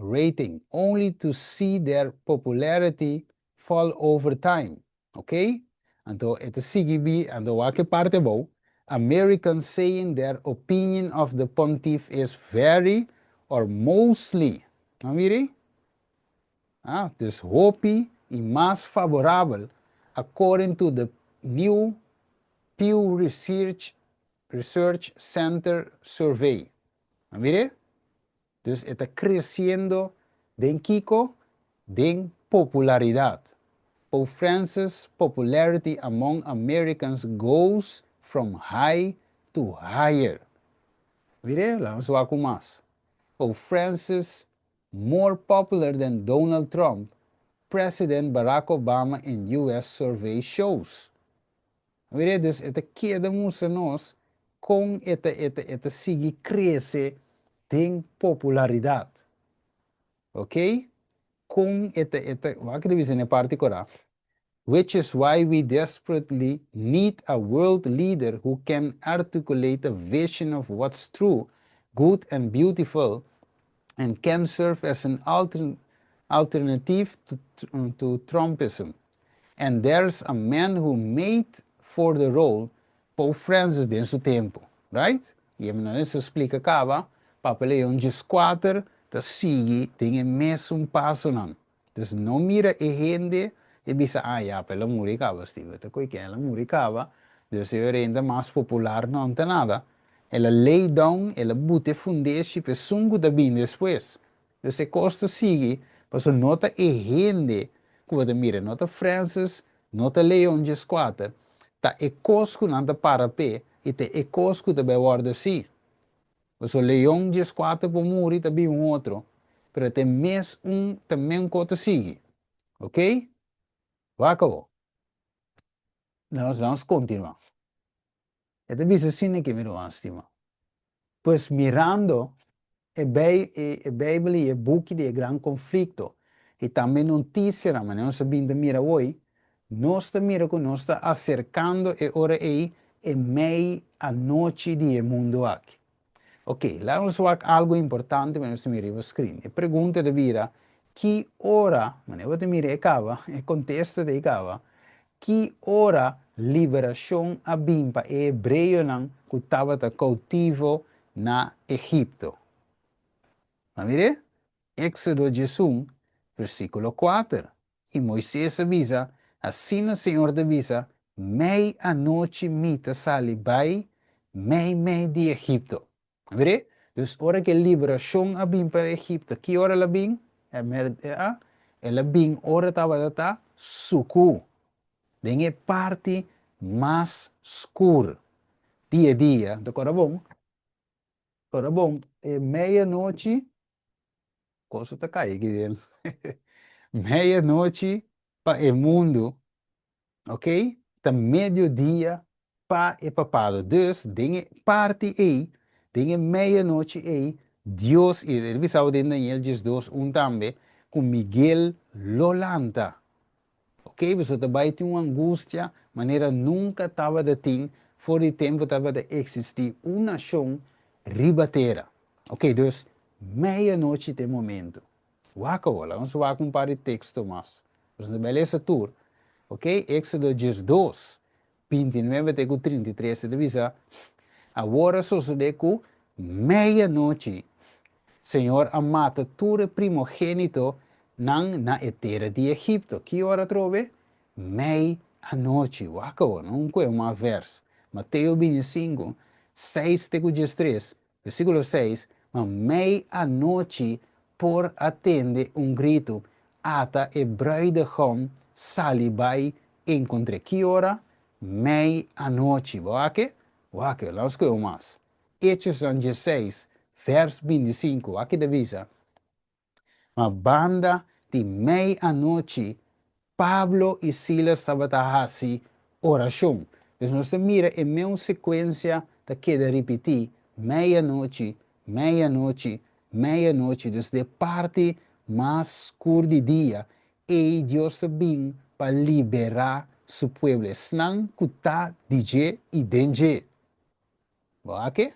rating, only to see their popularity fall over time. Ok? Anto e ta sigui bi, anto wak e parte abou, Americans saying their opinion of the pontiff is very or mostly, no mira ei? Ah, dus hopi i mas favorabel according to the new Pew Research Research Center survey. A mir'é? Dus e ta kresiendo den kiko? Den popularidat. Pope Francis popularity among Americans goes from high to higher. Mir'é? Laga nos wak un mas. Pope Francis more popular than Donald Trump, President Barack Obama in US survey shows. Mira, dus e ta keda mustra nos kon e ta e ta e ta sigui krese den popularidat. Ok? Kon e ta e ta, wak ta bisa na e parti kora, Which is why we desperately need a world leader who can articulate a vision of what's true, good and beautiful and can serve as an alternative to to Trumpism. And there's a man who made for the role, Pope Francis den su tempu, right? I e manera sa splika kaba, Papa Leon 14 ta sigui den e mesun pasonan. Dus no mira e hende i bisa, ah ya, pa el a muri kaba, Steven ta koe ken el a muri kaba, dus e ora ta mas popular no ta nada. El a lay down, el a buta e fundeshi pa esun ku ta bini despues. Dus e kos ta sigui, pasobra no ta e hende ku bo ta mira, no ta Francis, no ta Leon 14, ta e kos ku nan ta para p'e i ta e kos ku ta bai wòrdu hasi. Pasobra Leon 14 por muri ta bin un otro, pero ta e mes un, ta men kos ta sigui. Ok? Wak awor. Nos, nos kontinuá. E ta bisa asina aki, mi ruman stima. Pues mirando e e Bijbel i e buki di e Gran Konflikto i tambe notisianan manera nos a bin ta mira awoi, nos ta mira ku nos ta aserkando e ora ei e mei anochi di e mundu aki. Ok, laga nos wak algu importante ku nos ta mira riba screen. E pregunta ta bira, ki ora, manera bo ta mira e kaba, e kontesta ta ei kaba, ki ora liberashon a bin pa e hebreonan ku tabata koutivo na Egipto? Bo a mir'é? Éksodo 11, versíkulo 4. I Moises a bisa, Asina señor ta bisa, Mei anochi mi ta sali bai meimei di Egipto. Mir'é? Dus ora ku e liberashon a bin pa Egipto, ki ora el a bin? El a bin ora tabata ta sukú, den e parti mas skur di e dia. Ta kòrda bon? Kòrda bon, e mei anochi Cosa ta kai aki den. Medianochi pa e mundu, ok, ta mediodia pa e papado. Dus, den e parti ei, den e medianochi ei, Dios, i el bisa bo den Daniel 12, 1 tambe, ku Miguel lo lanta. Ok, boso ta bai tin un angustia manera nunka tabata tin for di tempu tabata eksistí un nashon riba tera. Ok, dus meianochi ta e momento. Wak awor, laga nos wak un par di teksto mas. Nos no ta bai lesa tur. Ok, Éxodo 12, 29 te ku 33 e ta bisa, Awor a sosodé ku meianochi Señor a mata tur e primogénito nan na e tera di Egipto. Ki ora atrobe? Mei anochi. Wak awor, no un kue mas vers. Mateo 25, 6 te ku 13, versíkulo 6, Ma mei anochi por a tende un gritu, Ata e bruidegom sali bai enkontr'é. Ki ora? Mei anochi. Bo wak e? Wak e, laga nos kue un mas. Hechosnan 16, vers 25, wak ki ta bisa, Ma banda di mei anochi Pablo i Silas tabata hasi orashon. Dus nos ta mira e meun sekuensia ta keda ripití, mei anochi, mei anochi, mei anochi. Dus den parti mas skur di dia, ei Dios ta bin pa liberá su pueblo, esnan ku ta di dje i den dje. Bo a ke?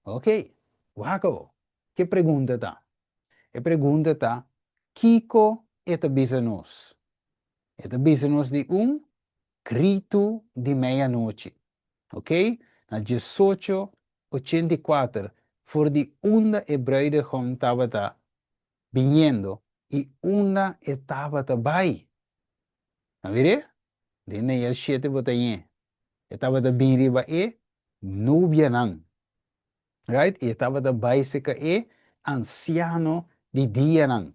Ok, wak awor. Ke pregunta ta? E pregunta ta, kiko e ta bisa nos? E ta bisa nos di un gritu di meianochi. Ok? Na 1884, for di unda e bruidegom tabata biniendo i unda e tabata bai. A mir'é? Den Daniel 7 bo ta ñe. E tabata bin riba e nubianan. Right? I e tabata bai seka e ansiano di dianan.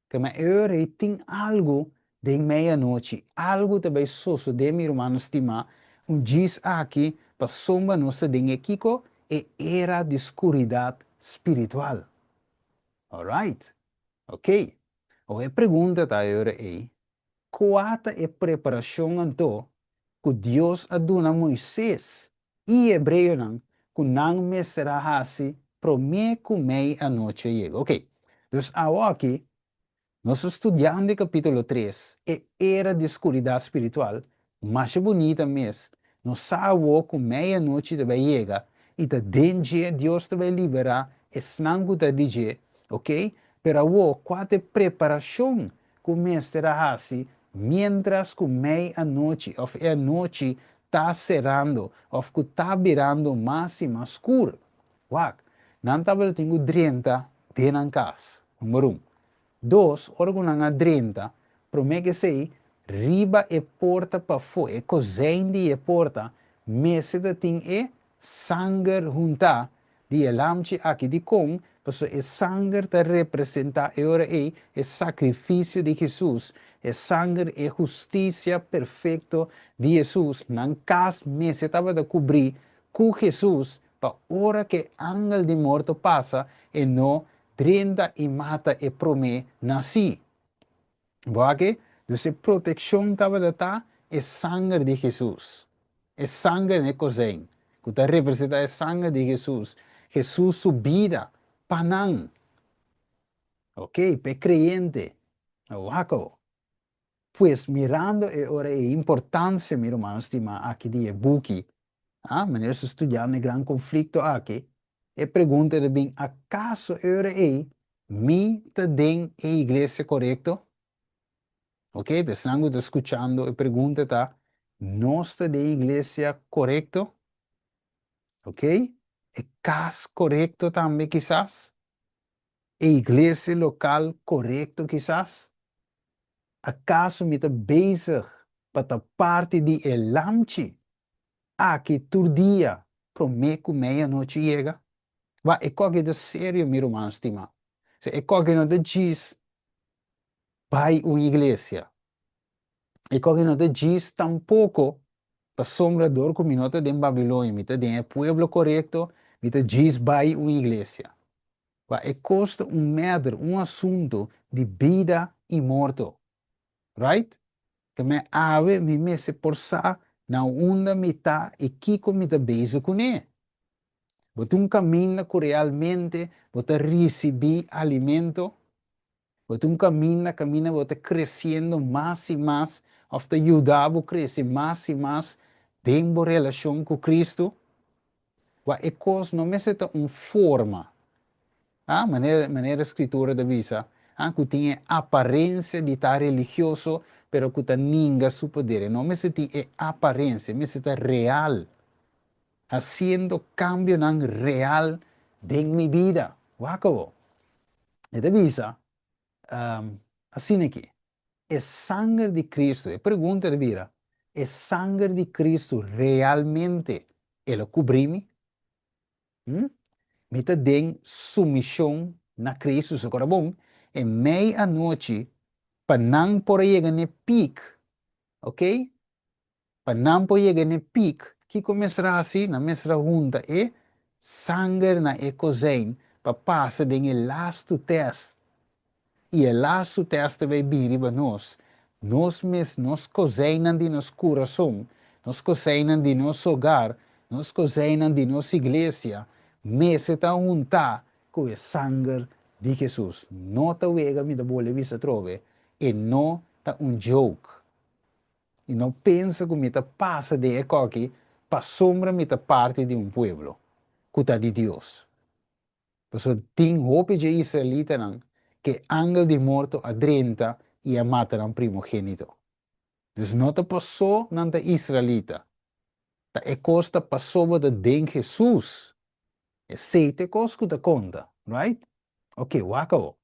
Kema e ora ei tin algu den meianochi, algu ta bai sosodé, mi rumannan stimá, un djis aki pasobra nos ta den e kiko? E era di skuridat spiritual. Alright. Ok. Awor e pregunta ta e ora ei, kua ta e preparashon anto ku Dios a duna Moises i hebreonan ku nan mester a hasi promé ku mei anochi a yega? Ok, dus awoki nos ta studiando e kapítulo 3, e era di skuridat spiritual, masha bunita mes. Nos sa awo ku mei anochi ta bai yega i ta den dje Dios ta bai liberá esnan ku ta di dje, ok? Pero awo, kua ta e preparashon ku mester a hasi miéntras ku mei anochi òf e anochi ta serando òf ku ta birando mas i mas skur? Wak, nan tabata tin ku drenta den nan kas, number un. Dos, ora ku nan a drenta, promé ku esei, riba e porta pafó, e kozijn di e porta, mester ta tin e sanger huntá di e lamchi aki. Dikon? Pasobra e sanger ta representá e ora ei e sakrifisio di Hesus, e sanger, e hustisia perfekto di Hesus. Nan kas mester tabata kubrí ku Hesus pa ora ku e angel di morto pasa, e no drenta i mata e promé nasí. Bo a ke? Dus e protekshon tabata ta e sanger di Hesus. E sanger na e kozein, ku ta representá e sanger di Hesus, Hesus su bida pa nan. Oke, pa e kreyente. Wak awo. Pues mirando e ora e importansia, mi rumannan stimá, aki di e buki, a, manera su studiando e gran konflikto aki, E pregunta ta bin, akaso e ora ei mi ta den e iglesia korekto? Ok, esnan ku ta skuchando e pregunta ta, nos ta den iglesia korekto? Ok, e kas korekto tambe kisas? E iglesia lokal korekto kisas? Akaso mi ta bezig pa ta parti di e lamchi aki tur dia promé ku meianochi yega? Wak, e koki ta serio, mi ruman stimá. E koki no ta djis bai un iglesia. E koki no ta djis tampoko pasobra dor ku mi no ta den Babilonia, mi ta den e pueblo korekto, mi ta djis bai un iglesia. Wak, e kos ta un mèter, un asuntu di bida i morto. Right? Ke men awe mi mester por sa na unda mi ta i kiko mi ta bezig kuné. Bo tin un kaminda ku realmente bo ta risibí alimento? Bo tin un kaminda kaminda bo ta kresiendo mas i mas òf ta yuda bo krese mas i mas den bo relashon ku Kristu? Wak e kos no mester ta un forma. Ah, manera, manera Skritura ta bisa, ah, ku tin e aparensia di ta religioso, pero ku ta ninga su poder. E no mester tin e aparensia, e mester ta real. Hasiendo kambionan real den mi bida. Wak awor. E ta bisa, asina aki, E sanger di Kristu, e pregunta ta bira, e sanger di Kristu realmente el a kubrí mi? Hm? Mi ta den sumishon na Kristu, so kora bon, e mei anochi pa nan por a yega n'e pik, ok? Pa nan por yega n'e pik, kiko mester a hasi? Nan mester a hunta e sanger na e kozein pa pasa den e lastu tèst. I e lastu tèst ta bai bin riba nos. Nos mes, nos kozeinnan di nos kurason, nos kozeinnan di nos hogar, nos kozeinnan di nos iglesia mester ta huntá ku e sanger di Hesus. No ta wega mi ta bolbe bisa atrobe, e no ta un joke. I no pensa ku mi ta pasa den e koki pasobra mi ta parti di un pueblo ku ta di Dios. Pasobra tin hopi dje israelitanan ku e angel di morto a drenta i a mata nan primogénito. Dus no ta pasó nan ta israelita, ta e kos ta pasobra ta den Hesus. Esei ta e kos ku ta konta, right? Oke, wak awor.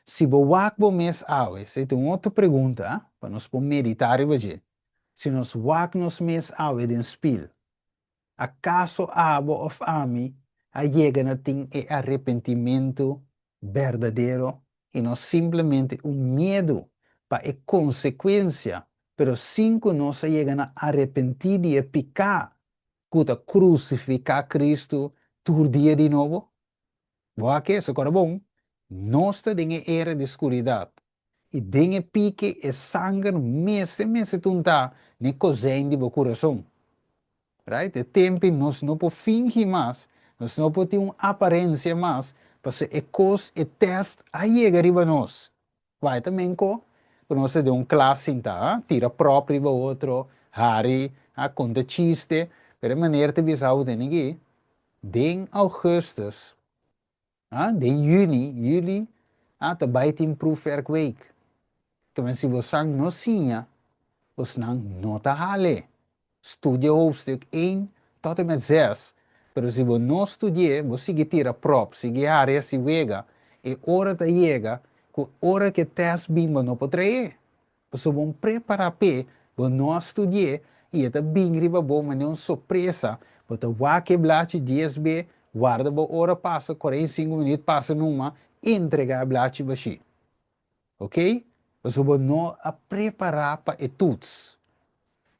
Si bo wak bo mes awe, esei ta un otro pregunta pa nos por meditá riba dje. Si nos wak nos mes awe den spil, akaso abo òf ami a yega na tin e arepentimentu berdadero i no simplemente un miedu pa e konsekuensia, pero sin ku nos a yega na arepentí di e piká ku ta krusifiká Kristu tur dia di nobo? Bo a ke, so kora bon, nos ta den e era di skuridat, i den e pike e sanger mester mester tuntá n'e kozein di bo kurason. Right? E tempi nos no por fingi mas, nos no por tin un aparensia mas, pasobra e kos, e tèst a yega riba nos. Bai ta men ko ku nos ta den un klas sintá, ha, tira pròp riba otro, hari, ha, konta chiste, pero e manera ta bisa bo tene ki den augustus, ha, den yüni, yüli, ha, ta bai tin proefwerkweek. Kimen si bosan no siña, bosnan no ta hale. Studia hoofdstuk één tot en met zes, pero si bo no studi'é, bo sigui tira prop, sigui hari hasi wega, e ora ta yega ku ora ku e tèst bin bo no por tra'é. Pasobra bo no prepará p'e, bo no a studi'é i e ta bin riba bo manera un sorpresa, bo ta wak e blachi dies be, warda bo ora pasa 45 minüt pasa numa, entregá e blachi bashí. Ok? Pasobra bo no a prepará pa e toets.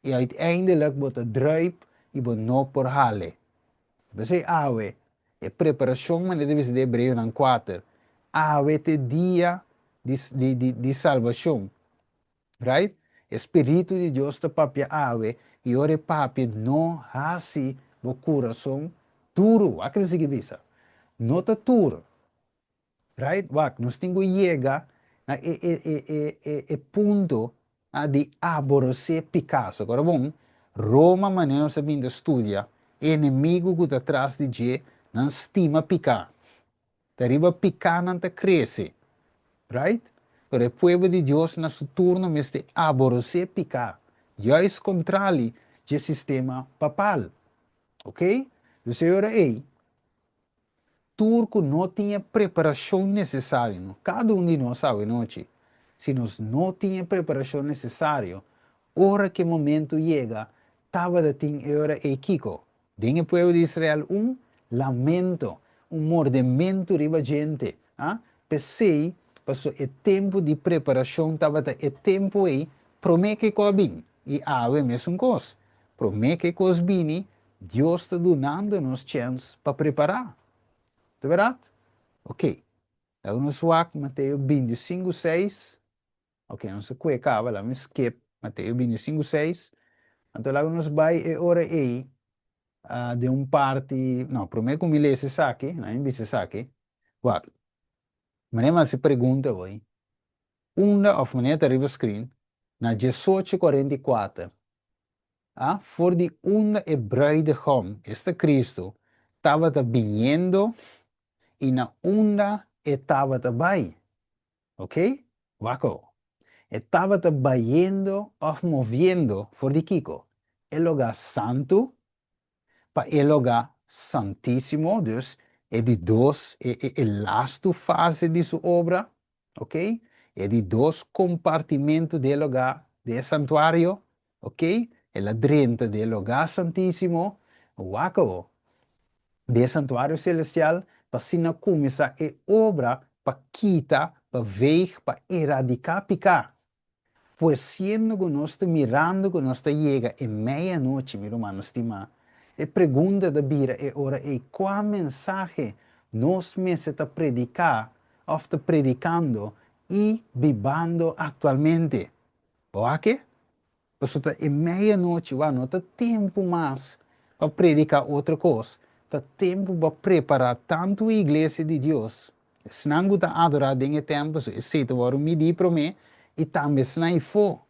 I uiteindelijk bo ta druip i bo no por hale. P'esei awe, e preparashon manera ta bisa den Hebreonan kuater, awe ta e dia di di di salbashon. Right? E Spiritu di Dios ta papia awe i ora e papia no hasi bo kurason duru. Wak ta sigui bisa. No ta tur. Right? Wak, nos tin ku yega na e e e e e e punto ah, di aborosé piká. So kora bon, Roma manera nos a bin ta studia, e enemigu ku ta tras di dje Nan stima piká. Ta riba piká nan ta krese. Right? Pero e pueblo di Dios na su turno mester aborosé piká, juist kontrali dje sistema papal. Ok? Dus e ora ei, tur ku no tin e preparashon nesesario, no kada un di nos awe nochi, si nos no tin e preparashon nesesario, ora ku e momento yega, tabata tin e ora ei kiko? Den e pueblo di Israel un lamento, un mordementu riba djente. A P'esei, paso e tempu di preparashon tabata e tempu ei promé ku e kos a bin. I awe mesun kos. Promé ku e kos bini, Dios ta dunando nos chèns pa prepará. Ta bèrdat? Oké. Laga nos wak Mateo 25, 6. Ok, nos a kue kaba, laga mi skip Mateo 25, 6. Anto laga nos bai e ora ei den un parti, no, promé ku mi lesa esaki, laga mi bisa esaki. Wak, manera mi hasi pregunta hoy, unda òf manera ta riba screen, na 18:44, a for di unda e bruidegom, esta Cristo, tabata biniendo i na unda e tabata bai. Ok? Wak awo. E tabata bayendo òf moviendo for di kiko? E lugá santu pa e lugá santísimo, dus e di dos, e e e lastu fase di su obra, ok? E di dos kompartimentu di e lugá, di e santuario, ok? El a drenta den e lugá santísimo, wak awo, den e santuario selestial, pa asina kuminsá e obra pa kita, pa veeg, pa eradiká piká. Pues siendo ku nos ta mirando ku nos ta yega e meianochi, mi rumannan stimá, e pregunta ta bira e ora ei, kua mensahe nos mester ta prediká òf ta predikando i bibando aktualmente? Bo wak e? Pasobra ta e meianochi, wak, no ta tempu mas pa prediká otro kos, ta tempu pa prepará tantu e iglesia di Dios, esnan ku ta adorá den e tèmpel, so esei ta wòrdu midí promé, i tambe esnan ifó.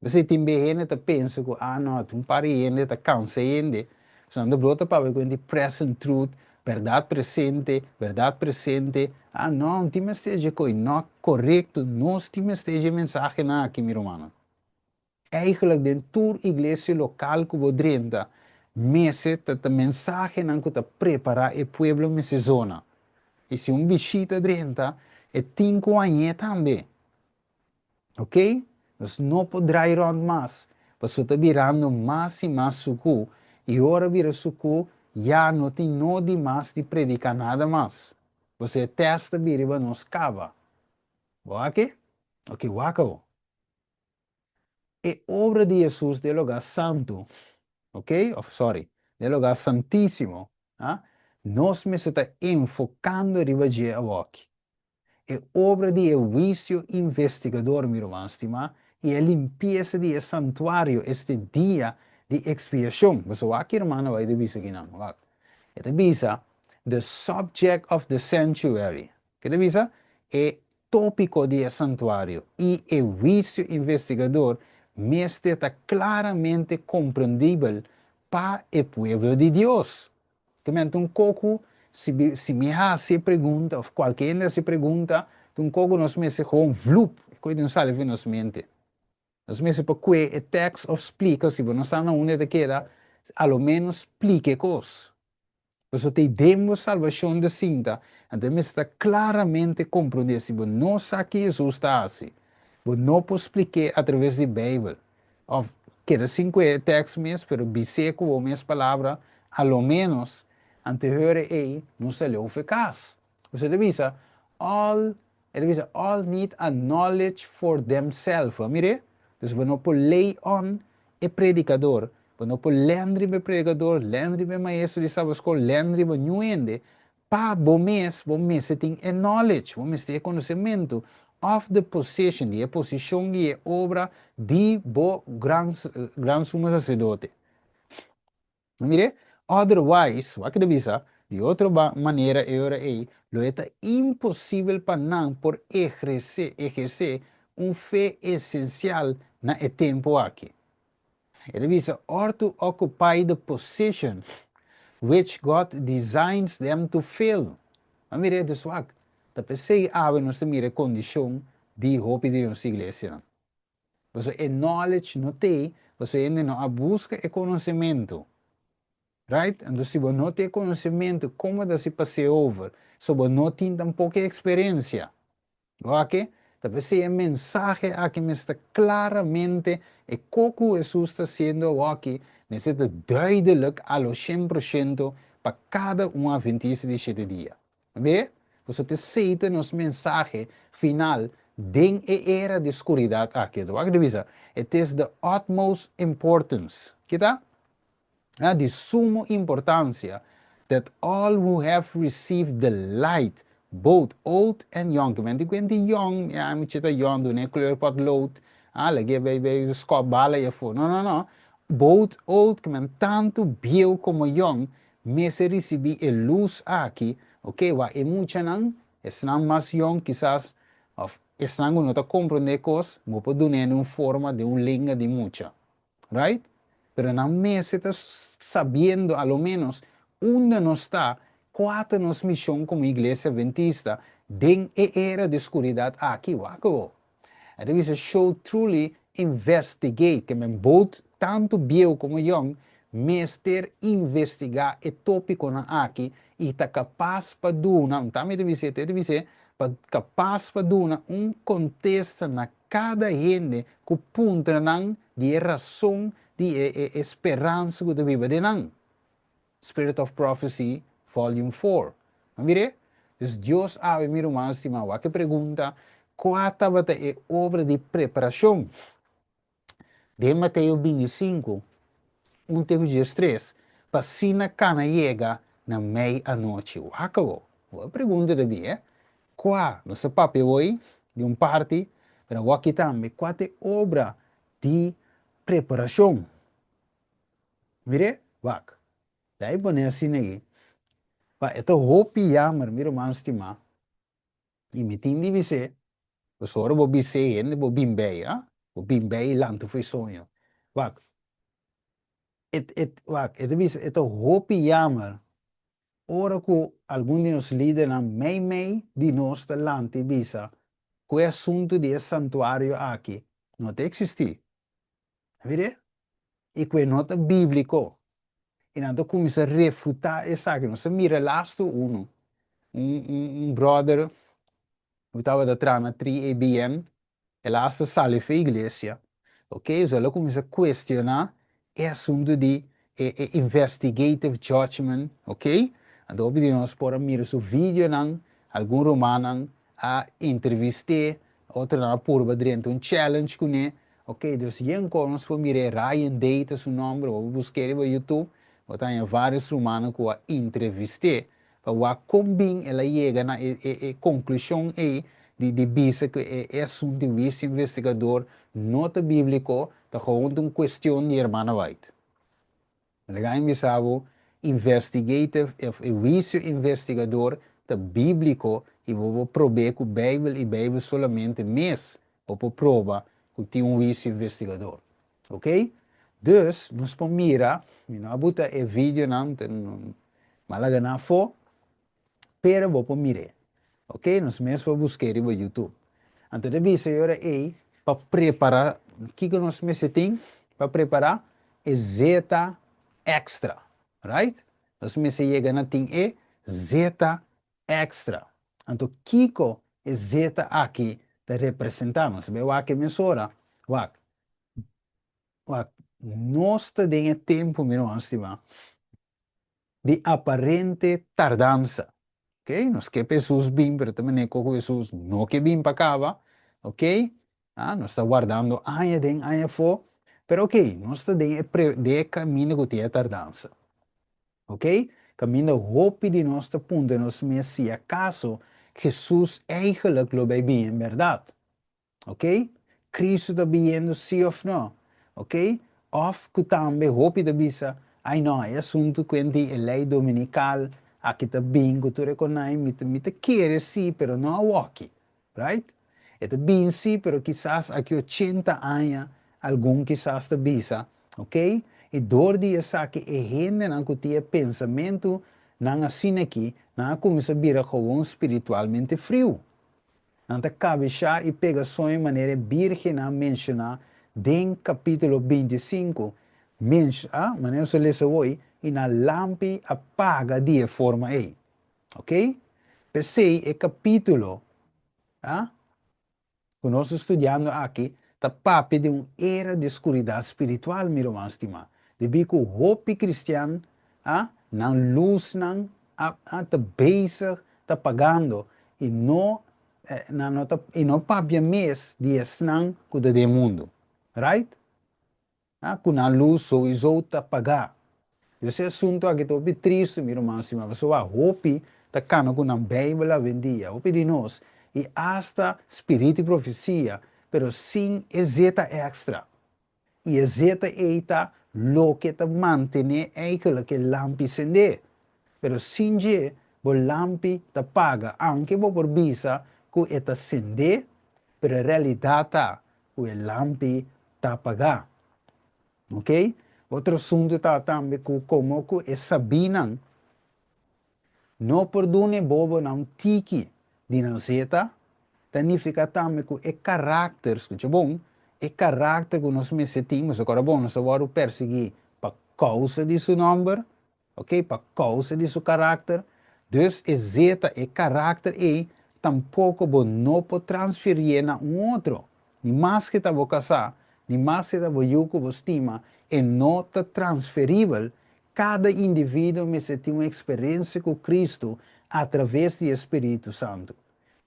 P'esei tin be hende ta pensa ku, ah no, tin un par di hende ta kansa hende, so nan ta brota papia ku hende present truth, bèrdat presente, bèrdat presente, ah no, no tin mester dje koi, no korekto, nos tin mester dje mensahenan aki, mi rumannan. Eigenlijk den tur iglesia lokal ku bo drenta mester ta ta mensahenan ku ta prepará e pueblo mester zona. I si un bishita drenta e tin ku hañ'é tambe. Ok? Nos no por drai rònt mas, pasobra ta birando mas i mas sukú i ora bira sukú ya no tin nodi mas di prediká nada mas. Pasobra e tèst ta bira riba nos kaba. Bo wak-e? Ok, wak awor. E obra di Hesus den lugá santu, ok, of sorry, den lugá santísimo, ah, nos mester ta enfocando riba dje awoki. E obra di e huisio investigador, mi ruman stimá, i e limpiesa di e santuario este dia di expiacion. Boso wak ki hermano bai ta bisa kinan, wak. E ta bisa, the subject of the sanctuary. Ke ta bisa? E tópiko di e santuario i e huisio investigador mester ta klaramente komprendibel pa e pueblo di Dios. Te menti un koko, si si mi hasi e pregunta òf kualke hende hasi e pregunta, ta un koko nos mester gewoon vloep, e kos no sali for nos mente. Nos mester por kue e tèks òf splika, si bo no sa na unda e ta keda, a lo ménos splika e kos. Pasobra ta ei den bo salbashon ta sinta, anto e mester ta klaramente komprondé. Si bo no sa ki Hesus ta hasi, bo no por splik'é atraves di Beibel. Òf keda sin kue e tèks mes, pero bis'é ku bo mes palabra, a lo ménos, anto e hora ei nos ta leu for e kas. Pasobra e ta bisa, All E ta bisa, All need a knowledge for themself. Bo a mir'é? Dus bo no por lay on e predikador, bo no por lèn riba e predikador, lèn riba e maestro di sabaskol, lèn riba niun hende. Pa bo mes, bo mester tin e knowledge, bo mester e konosementu of the position, di e posishon di e obra di bo gran gran sumo saserdote. Mire, otherwise, wak ta bisa, di otro manera e ora ei lo e ta imposibel pa nan por ehersé, ehersé un fe esensial na e tempu aki. E ta bisa, or to occupy the position. which God designs them to fill. A mira e swak. Ta p'esei awe nos ta mira e kondishon di hopi di nos iglesianan. Pasobra e knowledge no t'ei, pasobra hende no a buska e konosementu. Right? Anto si bo no tin e konosementu, kon bo ta hasi pas'é over? So bo no tin tampoko e eksperensia. Bo aki? Ta p'esei e mensahe aki mester ta klaramente e ko ku Hesus ta hasiendo awoki mester ta duidelijk a lo 100% pa kada un Adventista di shete dia. Mira? Pasobra ta esei ta nos mensahe final den e era di skuridat aki. Wak di bisa, It is the utmost importance. Kita? Ta di sumo importansia that all who have received the light, both old and young, ke men di kuenti young, ya mi chita young duna e kleur potlood, ah lag'é bay bay skòp bala ei afó, no no no, both old ke men tantu bieu komo young mester risibí e lus aki, ok, wak e muchanan, esnan mas young kisas òf esnan ku no ta komprondé kos, bo por dun'é den un forma, den un lenga di mucha. Right? Pero nan mester ta sabiendo a lo menos unda nos ta, kua ta nos mishon komo Iglesia Adventista den e era di skuridat aki. Wak awo. E ta bisa should truly investigate, ke men both tantu bieu komo yong mester investigá e tópikonan aki i ta kapas pa duna, un tambe ta bis'é, ta bis'é, pa kapas pa duna un kontesta na Kada hende ku puntra nan di e rason di e e speransa ku ta biba den nan. Spirit of Prophecy, Volume 4. A mir'é? Dus Dios awe, mi ruman stimá, wak e pregunta, Kua tabata e obra di preparashon? Den Mateo 25, un te ku 13, pa asina kana yega na mei anochi. Wak awo. Bo pregunta ta bin, eh? Kua, nos ta papia awoi di un parti, pero awaki tambe, kua ta e obra di preparashon? Mir'é, wak, ta e pone asina aki. Pa e ta hopi yamer, mi ruman stimá, i mi tin di bis'é, pasobra ora bo bis'é hende bo bin bei, ah, bo bin bei i lanta for e soño. Wak, e, e, wak, e ta bisa, e ta hopi yamer Ora ku algun di nos lidernan meimei di nos ta lanta i bisa ku e asuntu di e santuario aki no ta eksistí, mir'é, i ku e no ta bíbliko, i nan ta kuminsá refutá esaki. Nos a mira lastu unu, un un bròder ku tabata traha na 3ABN, El a hasta sali for iglesia. Ok, so el a cuminsa cuestiona e asunto di e e investigative judgment, ok. Anto hopi di nos por a mira su videonan, algun rumannan a entrevist'é, otronan a purba drenta un challenge cuné, ok. Dus yen con nos por mir'é, Ryan Day ta su nomber, bo por busc'é riba YouTube, bo ta haña varios rumannan cu a entrevist'é. Pa wak kon bin el a yega na e e konklushon ei di di bisa ku e e asuntu di huisio investigador no ta bíbliko, ta gewoon ta un kuestion di hermana White. Laga mi bisa bo, investigative of e huisio investigador ta bíbliko i bo por prob'é ku Beibel i Beibel solamente mes bo por proba ku tin un huisio investigador. Ok? Dus, nos por mira, mi no a buta e videonan, mi a laga nan afó, pero bo por mir'é. Ok? Nos mes por busk'é riba YouTube. Anto ta bisa e ora ei pa prepará, kiko nos mester tin pa prepará? E zeta èkstra. Right? Nos mester yega na tin e zeta Extra. Anto kiko e zeta aki ta representá? Nos ta bai wak e mesora. Wak, wak, nos ta den e tempu, mi ruman stimá, di aparente tardansa. Ok, nos ke pa Hesus bin, pero ta manera ku Hesus no ke bin pa kaba. Ok, ah, nos ta wardando aña den aña afó, pero ok, nos ta den e pre, den e kaminda ku tin e tardansa. Ok? Kaminda hopi di nos ta puntra nos mes si akaso Hesus eigenlijk lo bai bini en bèrdat. Ok? Kristu ta biniendo si òf nò? Ok? Òf ku tambe hopi ta bisa, Ai nò, e asuntu ku enti e lei dominikal aki ta bin ku tur e konai, mi ta mi ta kere si, pero no awoki. Right? E ta bin si, pero kisas aki 80 aña algun kisas ta bisa, ok? I dor di esaki e hendenan ku tin e pensamentunan asin'aki, nan a kuminsá bira gewoon spiritualmente friu. Nan ta kabeshá i pega soño manera e bírgennan menshoná den kapítulo 25, ah, manera nos a lesa awor, i nan lampi a paga di e forma ei. Ok? P'esei e kapítulo, ah, ku nos ta studiando aki ta papia di un era di skuridat spiritual, mi ruman stimá. Debí ku hopi kristian a nan lusnan a a ta bezig ta pagando i no nan no ta i no papia mes di esnan ku ta den mundu. Right? A ku nan lus souiso ta pagá. Dios e asuntu aki ta hopi tristu mi ruman stima pasobra hopi ta kana ku nan beibel awendia, hopi di nos, i asta spiritu di profesia, pero sin e zeta extra. I e zeta ei ta loke ta mantené eigenlijk e lampi sendé. Pero sin dje bo lampi ta paga, aunke bo por bisa ku e ta sendé, pero e realidat ta ku e lampi ta pagá. Ok? Otro asuntu ta tambe ku komo ku e sabínan no por duna e bobonan un tiki di nan zeta, ta nifiká tambe ku e karakter, skucha bon, e karakter ku nos mester tin, pasobra ora bon nos ta wòrdu persiguí pa kousa di su nòmber, Ok, pa kousa di su karakter. Dus e zeta, e karakter ei, tampoko bo no por transferié na un otro. Ni maske ta bo kasá, ni maske ta bo yu ku bo stima, e no ta transferibel. Kada individuo mester tin un eksperensia ku Kristu atraves di e Spiritu Santu.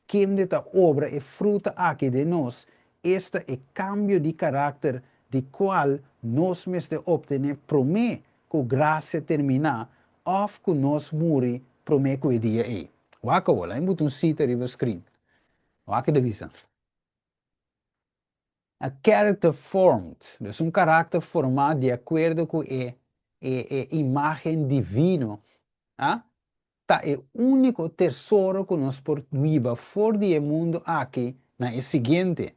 Kende ta obra e fruta aki den nos, esta e kambio di karakter di kual nos mester optené promé ku grasia terminá òf ku nos muri promé ku e dia ei. Wak awor, laat mi buta un sita riba screen. Wak e ta bisa. A character formed, dus un karakter formá di akuerdo ku e e e imágen divino, a, ta e úniko tesoro ku nos por hiba for di e mundu aki na e siguiente.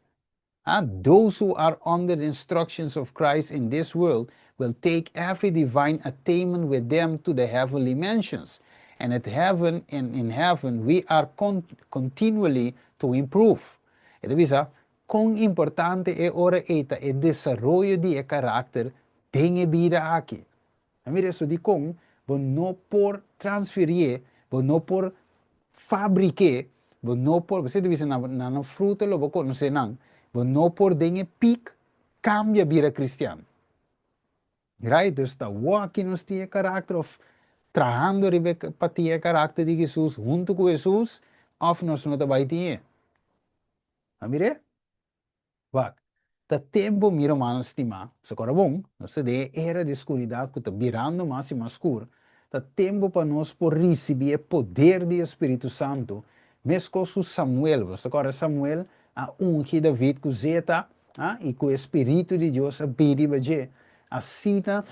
A, those who are under the instructions of Christ in this world will take every divine attainment with them to the heavenly mansions. And at heaven and in heaven we are con continually to improve. E ta bisa, kon importante e ora ei ta e desaroyo di e karakter den e bida aki. A mira eso dikon bo no por transfirié, bo no por fabriké, bo no por, bo ta bisa na nan fruta lo bo konosé nan, bo no por den e pik kambia bira kristian. Right? Dus ta wòki nos tin e karakter òf trahando riba e pa tin e karakter di Hesus huntu ku Hesus òf nos no ta bai tin e. A mir'é? Wak, ta tempu, mi rumannan stimá, sokora bon, nos ta den e era di skuridat ku ta birando mas i mas skur, ta tempu pa nos por risibí e poder di e Spiritu Santu, meskos ku Samuel, bo ta kòrda Samuel a ungi David ku zeta, a, i ku e Spiritu di Dios a bini riba dje, asina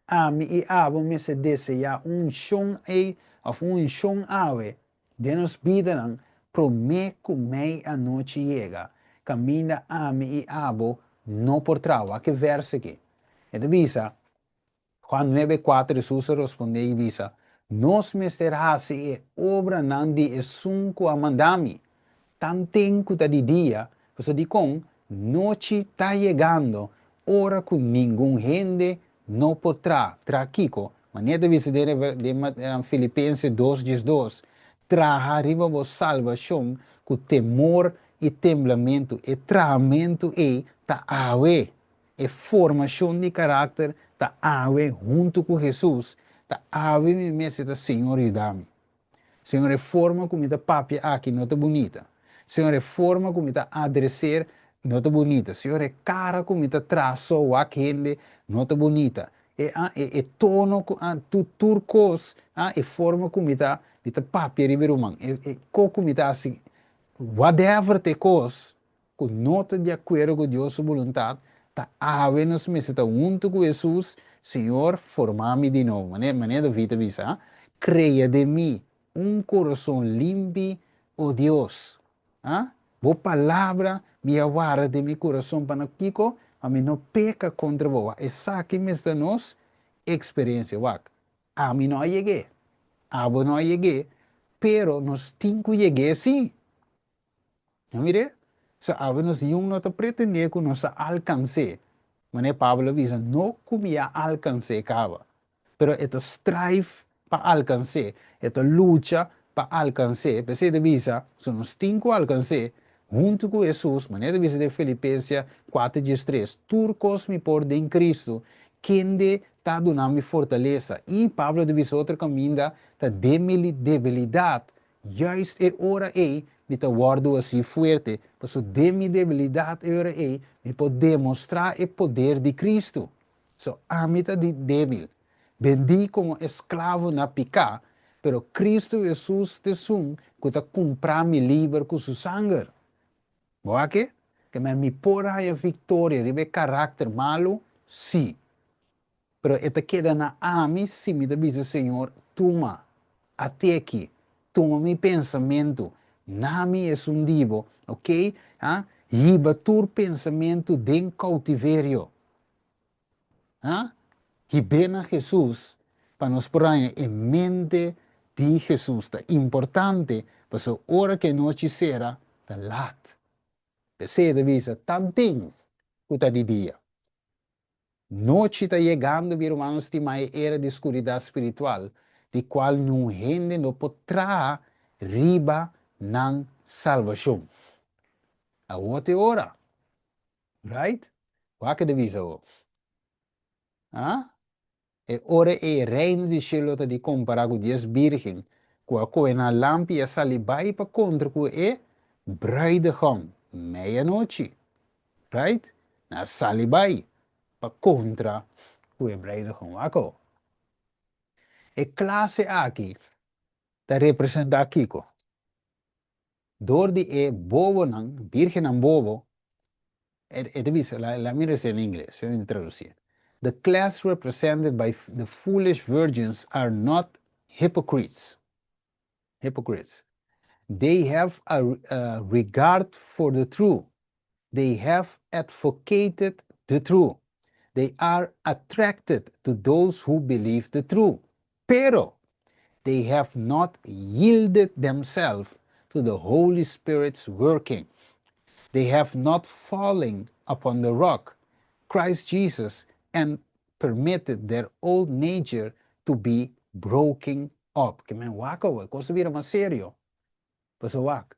ami i abo mester deseá un unshon ei òf un unshon awe Den nos bidanan, promé ku mei anochi yega, kaminda ami i abo no por traha. Wak e vèrs aki. E ta bisa, Juan nuebe kuater Hesus a rospondé i bisa, Nos mester hasi e obranan di esun ku a manda mi, tanten ku ta di dia, pasobra dikon nochi ta yegando ora ku ningun hende No por tra, tra kiko? Manera ta bisa den den Filipense dos 12, Traha riba bo salbashon ku temor i temblamentu. E trahamentu ei ta awe. E formashon di karakter ta awe huntu ku Hesus. Ta awe mi mester ta Señor yuda mi. Señor e forma ku mi ta papia aki no ta bunita. Señor e forma ku mi ta adreser no ta bunita. Señor e kara ku mi ta traha so wak hende no ta bunita. E a e e tono ku a tu tur kos a e forma ku mi ta mi ta papia riba e ruman e e ko ku mi ta hasi whatever ta e kos ku no ta di akuerdo ku Dios su boluntat, ta awe nos mester ta huntu ku Hesus, Señor, forma mi di nobo. Manera manera David a bisa, Krea den mi un kurason limpi, o Dios. A Bo palabra mi a warda den mi kurason pa no kiko? pa mi no peka kontra bo. Wak, esaki mester nos eksperensia. Wak, ami no a yeg'é, abo no a yeg'é, pero nos tin ku yeg'é sí. No mir'é? So awe nos niun no ta pretendé ku nos a alkans'é. Manera Pablo a bisa, no ku mi a alkans'é kaba, pero e ta strive pa alkans'é, e ta lucha pa alkans'é. P'esei e ta bisa, so nos tin ku alkans'é huntu ku Hesus, manera e ta bisa den Filipensia 4:13, Tur kos mi por den Kristu, kende ta duna mi fortalesa. I Pablo ta bisa otro kaminda, ta den mi debilidat Juist e ora ei mi ta wòrdu hasí fuerte, pasobra den mi debilidat e ora ei mi por demostrá e poder di Kristu. So, ami ta di débil, bendí komo esklavo na piká, pero Kristu Hesus ta esun ku ta kumprá mi liber ku su sanger. Bo a ke? Ke men mi por haña viktoria riba e karakter malu? Sí. Pero e ta keda na ami si mi ta bisa Señor, Tuma, at'e-ki, tuma mi pensamentu, na mi esun di bo, ok, ha, hiba tur pensamentu den koutiverio, ha, hib'é na Hesus, pa nos por haña e mente di Hesus. Ta importante, pasobra ora ku e nochi sera, ta lat. P'esei e ta bisa, Tanten ku ta di dia. Nochi ta yegando, mi rumannan stimá, e era di skuridat spiritual, di kual niun hende no por traha riba nan salbashon. Awor ta e ora. Right? Wak e ta bisa awor. Ah? E ora ei e Reino di shelu ta di kompará ku dies bírgen ku a kohe nan lampi i a sali bai pa kontra ku e bruidegom meianochi. Right? Nan a sali bai pa kontra ku e bruidegom. Wak awo. E klase aki ta representá kiko? Dor di e bobonan, bírgennan bobo, e ta bisa, laat mi resa na ingles, mi ta traduci. The class represented by the foolish virgins are not hypocrites, hypocrites. They have a regard for the truth. They have advocated the truth. They are attracted to those who believe the truth. Pero, they have not yielded themselves to the Holy Spirit's working. They have not fallen upon the rock, Christ Jesus, and permitted their old nature to be broken up. Ke men wak awe, kos ta bira mas serio. Pasobra wak,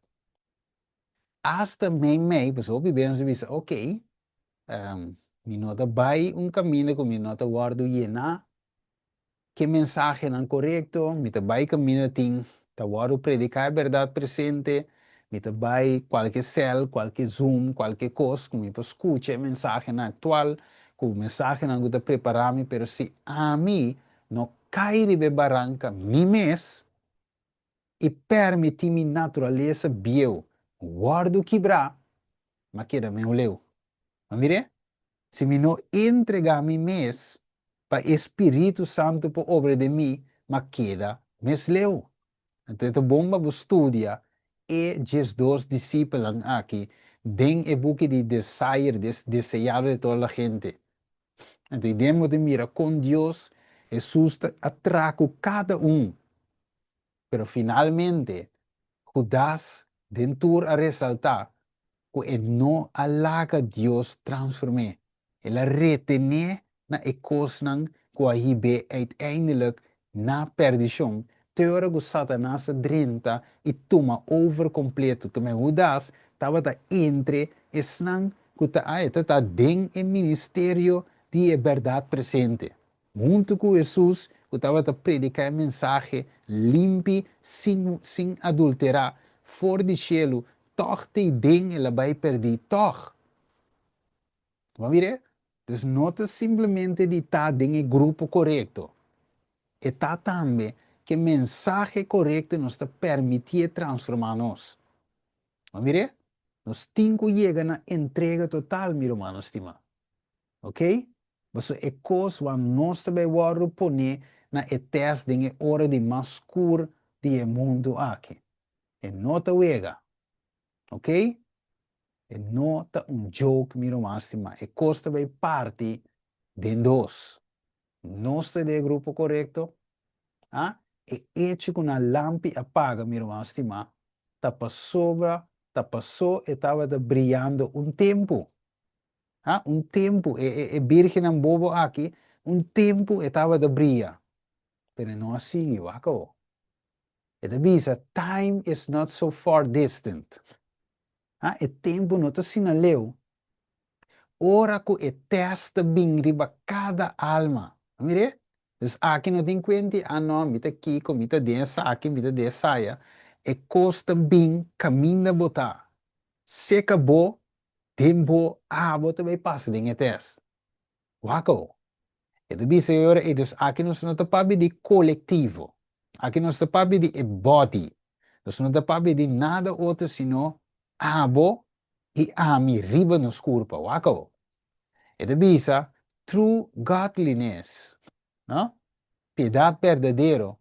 hasta meimei, pasobra hopi bes nos ta bisa, ok, mi no ta bai un kaminda ku mi no ta wòrdu yená Ke mensahenan korekto, mi ta bai kaminda tin ta wòrdu prediká e bèrdat presente, mi ta bai kualke sèl, kualke zoom, kualke kos ku mi por skucha e mensahenan aktual, ku mensahenan ku ta prepará mi, pero si ami no kai riba e baranka mi mes i pèrmití mi naturalesa bieu wòrdu kibrá, m'a keda meu leu. Bo mir'é? Si mi no entregá mi mes pa e Spiritu Santu por obra den mi, m'a keda mes leu. Anto e ta bon pa bo studia e 12 disipelnan aki den e buki di Desire, Deseado de Toda la Gente. Anto i den bo ta mira kon Dios, Hesus ta a traha ku kada un. Pero finalmente, Judas den tur a resaltá ku e no a laga Dios transform'é. El a retené na e kosnan ku a hib'é uiteindelijk na perdishon, te ora ku Satanas a drenta i tuma over kompleto. Keme Hudas tabata entre esnan ku ta a e ta ta den e ministerio di e bèrdat presente. Huntu ku Hesus ku tabata prediká e mensahe limpi sin sin adulterá for di shelu tòg t'ei den el a bai pèrdí tòg. Bo a mir'é? Dus no ta simplemente di ta den e grupo korekto. E ta tambe ku e mensahe korekto nos ta permitié transformá nos. Bo a mir'é? Nos tin ku yega na entrega total, mi rumannan stimá. Ok? Pasobra e kos wak nos ta bai wòrdu poné na e tèst den e ora di mas skur di e mundu aki. E no ta wega. Ok? E no ta un joke, mi ruman stimá. E kos ta bai parti den dos. Nos ta den e grupo korekto? A E echo ku nan lampi a paga, mi ruman stimá, ta pasobra ta pasó e tabata briando un tempu. A Un tempu, e e e bírgennan bobo aki, un tempu e tabata bria, pero e no a sigui. Wak awo. E ta bisa, Time is not so far distant. Ha, e tempu no ta asina leu. Ora ku e tèst ta bin riba kada alma. A mir'é? Dus aki no tin kuenti, ah no, mi ta kiko, mi ta den esaki, mi ta den esaya. E kos ta bin kaminda bo ta. Seka bo, den bo, abo ta bai pasa den e tèst. Wak awo. E ta bisa e ora ei, dus aki nos no ta papia di kolektivo. Aki nos ta papia di e body. Nos no ta papia di nada otro sino abo i ami riba nos kurpa. Wak awo. E ta bisa, true godliness, no? Piedat berdadero,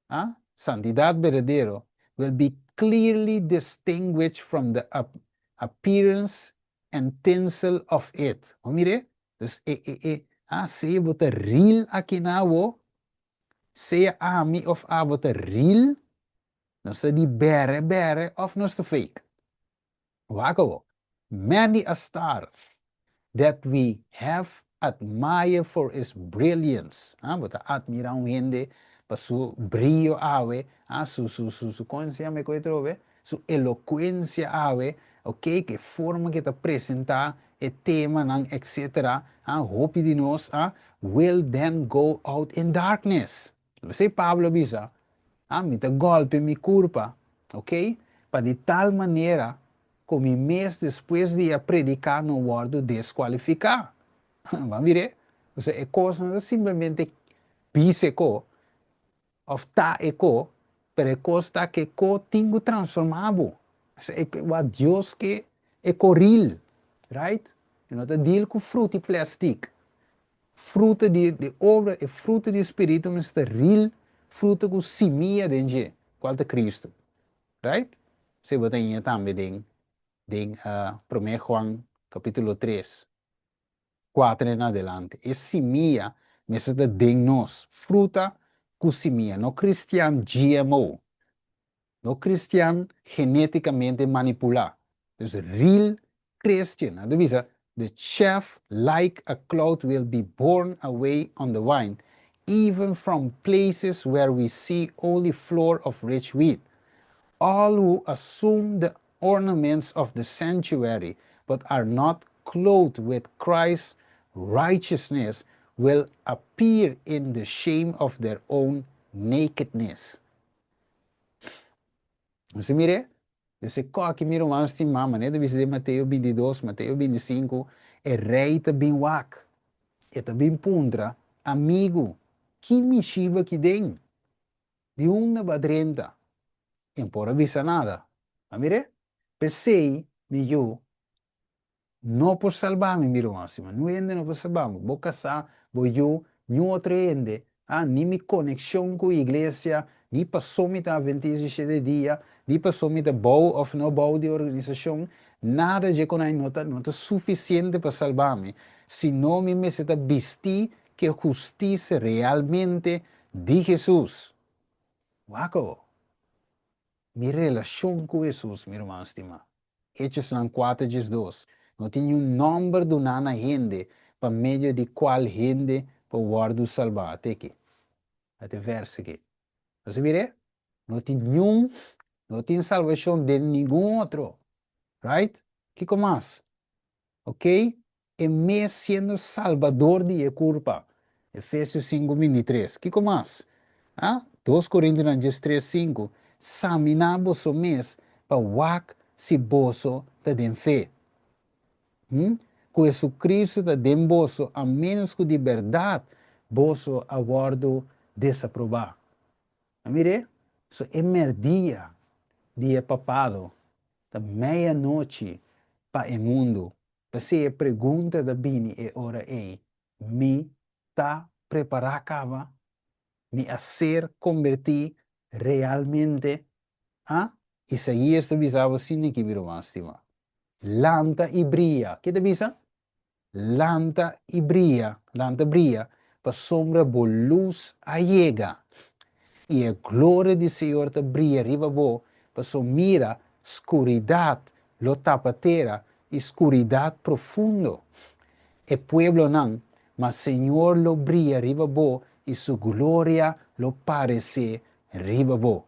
ah, santidat berdadero, will be clearly distinguished from the appearance and tinsel of it. Bo mir'é? Dus e, e, e, ah, sea bo ta real aki na awo, sea ami of abo ta real, nos ta di bere bere of nos ta fake. Wak awo. Many a star that we have admired for its brilliance. Ah, bo ta admira un hende pa su brillo awe, ah, su, su, su, su, kon se yama e koe trobe? Su elocuencia awe, ok, ke forma ke ta presenta e temanan, etc. Ah, hopi di nos, ah, will then go out in darkness. P'esei Pablo a bisa, Ah, mi ta gòlpia mi kurpa, ok, pa di tal manera ku mi mes despues di a prediká no wòrdu deskualifiká. Bo a mir'é? Osea, e kos no ta simplemente bisa e ko òf ta e ko, pero e kos ta ku e ko tin ku transformá bo. Osea, e wak Dios ke e ko ril, right? E no ta deal ku fruta i plèstik. Fruta di di obra, e fruta di spiritu mester ta real fruta ku simia den dje, kual ta Cristo. Right? Esei bo ta haña tambe den den Promé Juan kapítulo tres, kuater en adelante. E simia mester ta den nos, fruta ku simia, no cristian GMO. No cristian geneticamente manipula. Dus real Christian. Nan ta bisa, The chaff like a cloud will be borne away on the wind, even from places where we see only floor of rich wheat. All who assume the ornaments of the sanctuary but are not clothed with Christ's righteousness will appear in the shame of their own nakedness. Nos a mir'é? Nos e koki mi ruman stimá, manera ta bisa den Mateo bintidos, Mateo bintisinku, e rei ta bin wak. E ta bin puntra, Amigu, ki mishiba ki den? Di unda bo a drenta? E no por a bisa nada. A mir'é? P'esei, mi yu, No por salba mi, mi ruman stima. Niun hende no por salba mi. Bo kasá, bo yu, niun otro hende, ah, ni mi konekshon ku iglesia, ni paso mi ta Adventista di shete dia, ni paso mi ta bou òf no bou di organisashon, nada dje kon ai no ta, no ta sufisiente pa salba mi, sino mi mester ta bistí ku e hustisia realmente di Hesus. Wak awo. Mi relashon ku Hesus, mi ruman stimá. Hechosnan kuater diesdos, No tin niun nòmber duná na hende pa medio di kual hende por wòrdu salbá. Ate aki. Ate vèrs aki. Nos a mir'é? No tin niun, no tin salbashon den ningun otro. Right? Kiko mas? Ok, e mes siendo Salbador di e kurpa. Efesios sinku bintitres. Kiko mas? A Dos Korintionan diestres sinku, Saminá boso mes pa wak si boso ta den fe. Hm? Ku Hesukristu ta den boso a ménos ku di bèrdat boso a wòrdu desaprobá. A mir'é? So e mèrdia di e papado Ta meianochi pa e mundu. P'esei e pregunta ta bini e ora ei, Mi ta prepará kaba? Mi a ser kombertí realmente? A? Isaías ta bisa bo asina ki, mi ruman stimá. Lanta i bria. Ke ta bisa? Lanta i bria, lanta bria, pasobra bo lus a yega, i e gloria di Señor ta bria riba bo, pasobra mira, skuridat lo tapa tera, i skuridat profundo e pueblonan, ma Señor lo bria riba bo i su gloria lo paresé riba bo.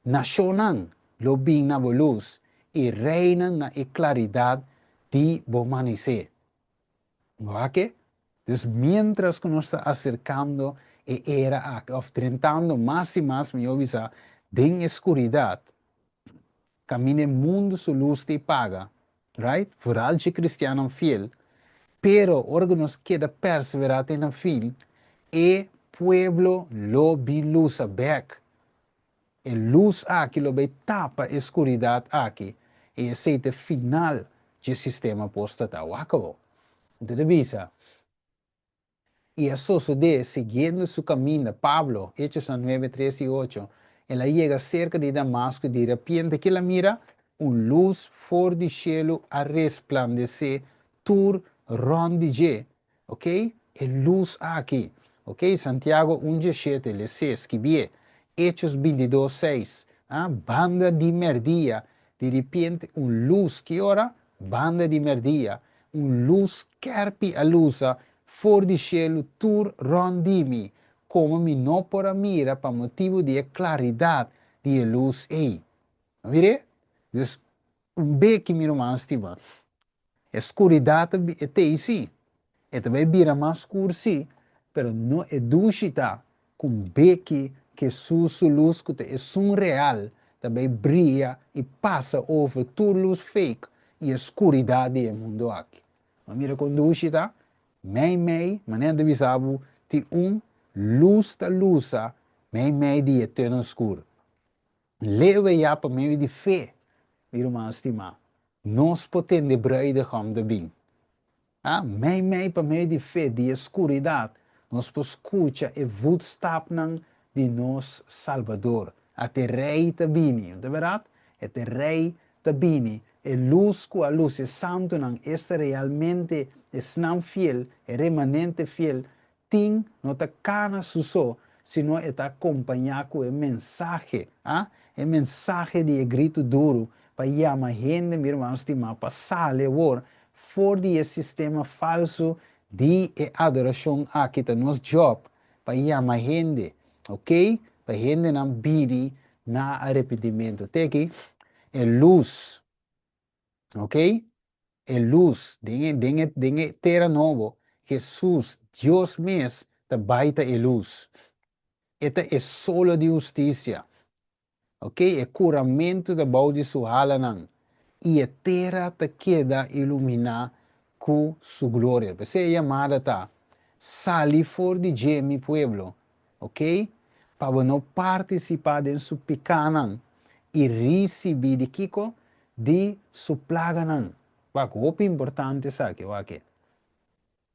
Nashonnan lo bin na bo lus, i reinan na e klaridat di bo manisé. Wak e? Dus miéntras ku nos ta aserkando e era aki, òf drentando mas i mas, mihó bisa, den e skuridat, kaminda e mundu su lus ta i paga, right? Vooral dje kristiannan fiel. Pero ora ku nos keda perseverá te na fin, e pueblo lo bin lusa bèk. E lus aki lo bai tapa e skuridat aki, i esei ta e final dje sistema apóstata. Wak awor. Anto ta bisa, I a sosodé, siguiendo su kaminda, Pablo, Hechosnan nuebe, tres i ocho, el a yega serka di Damasko i dirapiente ke el a mira? Un lus for di shelu a resplandesé tur rònt di dje. Ok, e lus aki. Ok, Santiago un dieshete, les'é, skibié. Hechos bintidos seis, ah, banda di mèrdia, di ripiente un lus, ki ora? Banda di mèrdia, un lus skèrpi a lusa for di shelu tur rònt di mi, komo mi no por a mira pa motibu di e klaridat di e lus ei. A mir'é? Dus, un beki, mi ruman stimá. E skuridat ta e ta ei sí. E ta bai bira mas skur sí, pero no e dushi ta ku un beki Hesus su lus ku ta esun real ta bai bria i pasa over tur lus fake i e skuridat di e mundu aki. Bo a mira kon dushi ta? Mei mei, manera ta bisa bo, tin un lus ta lusa mei mei di e tunnel skur. Lewe ya pa medio di fe, mi ruman stimá, nos por tende bruidegom ta bin. A, mei mei pa medio di fe, di e skuridat, nos por skucha e voetstapnan di nos Salbador. Ata e Rei ta bini, no ta bèrdat? Ata e Rei ta bini. E lus ku a lusa e santunan, esta realmente esnan fiel, e remanente fiel, Tin no ta kana su so, sino e ta akompañá ku e mensahe, a, e mensahe di e gritu duru pa yama hende, mi ruman stimá, pa sali awor for di e sistema falsu di e adorashon aki. Ta nos djòb pa yama hende, oke, pa hendenan bini na arepentimentu. Te aki e lus. Ok? E lus den e, den e, den e tera nobo, Hesus, Dios mes, ta bai ta e lus. E ta e solo di hustisia. Ok? E kuramentu ta bou di su halanan. I e tera ta keda iluminá ku su gloria. P'esei e yamada ta, Sali for di dje, mi pueblo, Ok? Pa bo no partisipá den su pikánan i risibí di kiko? Di su plaganan. Wak, hopi importante esaki, wak.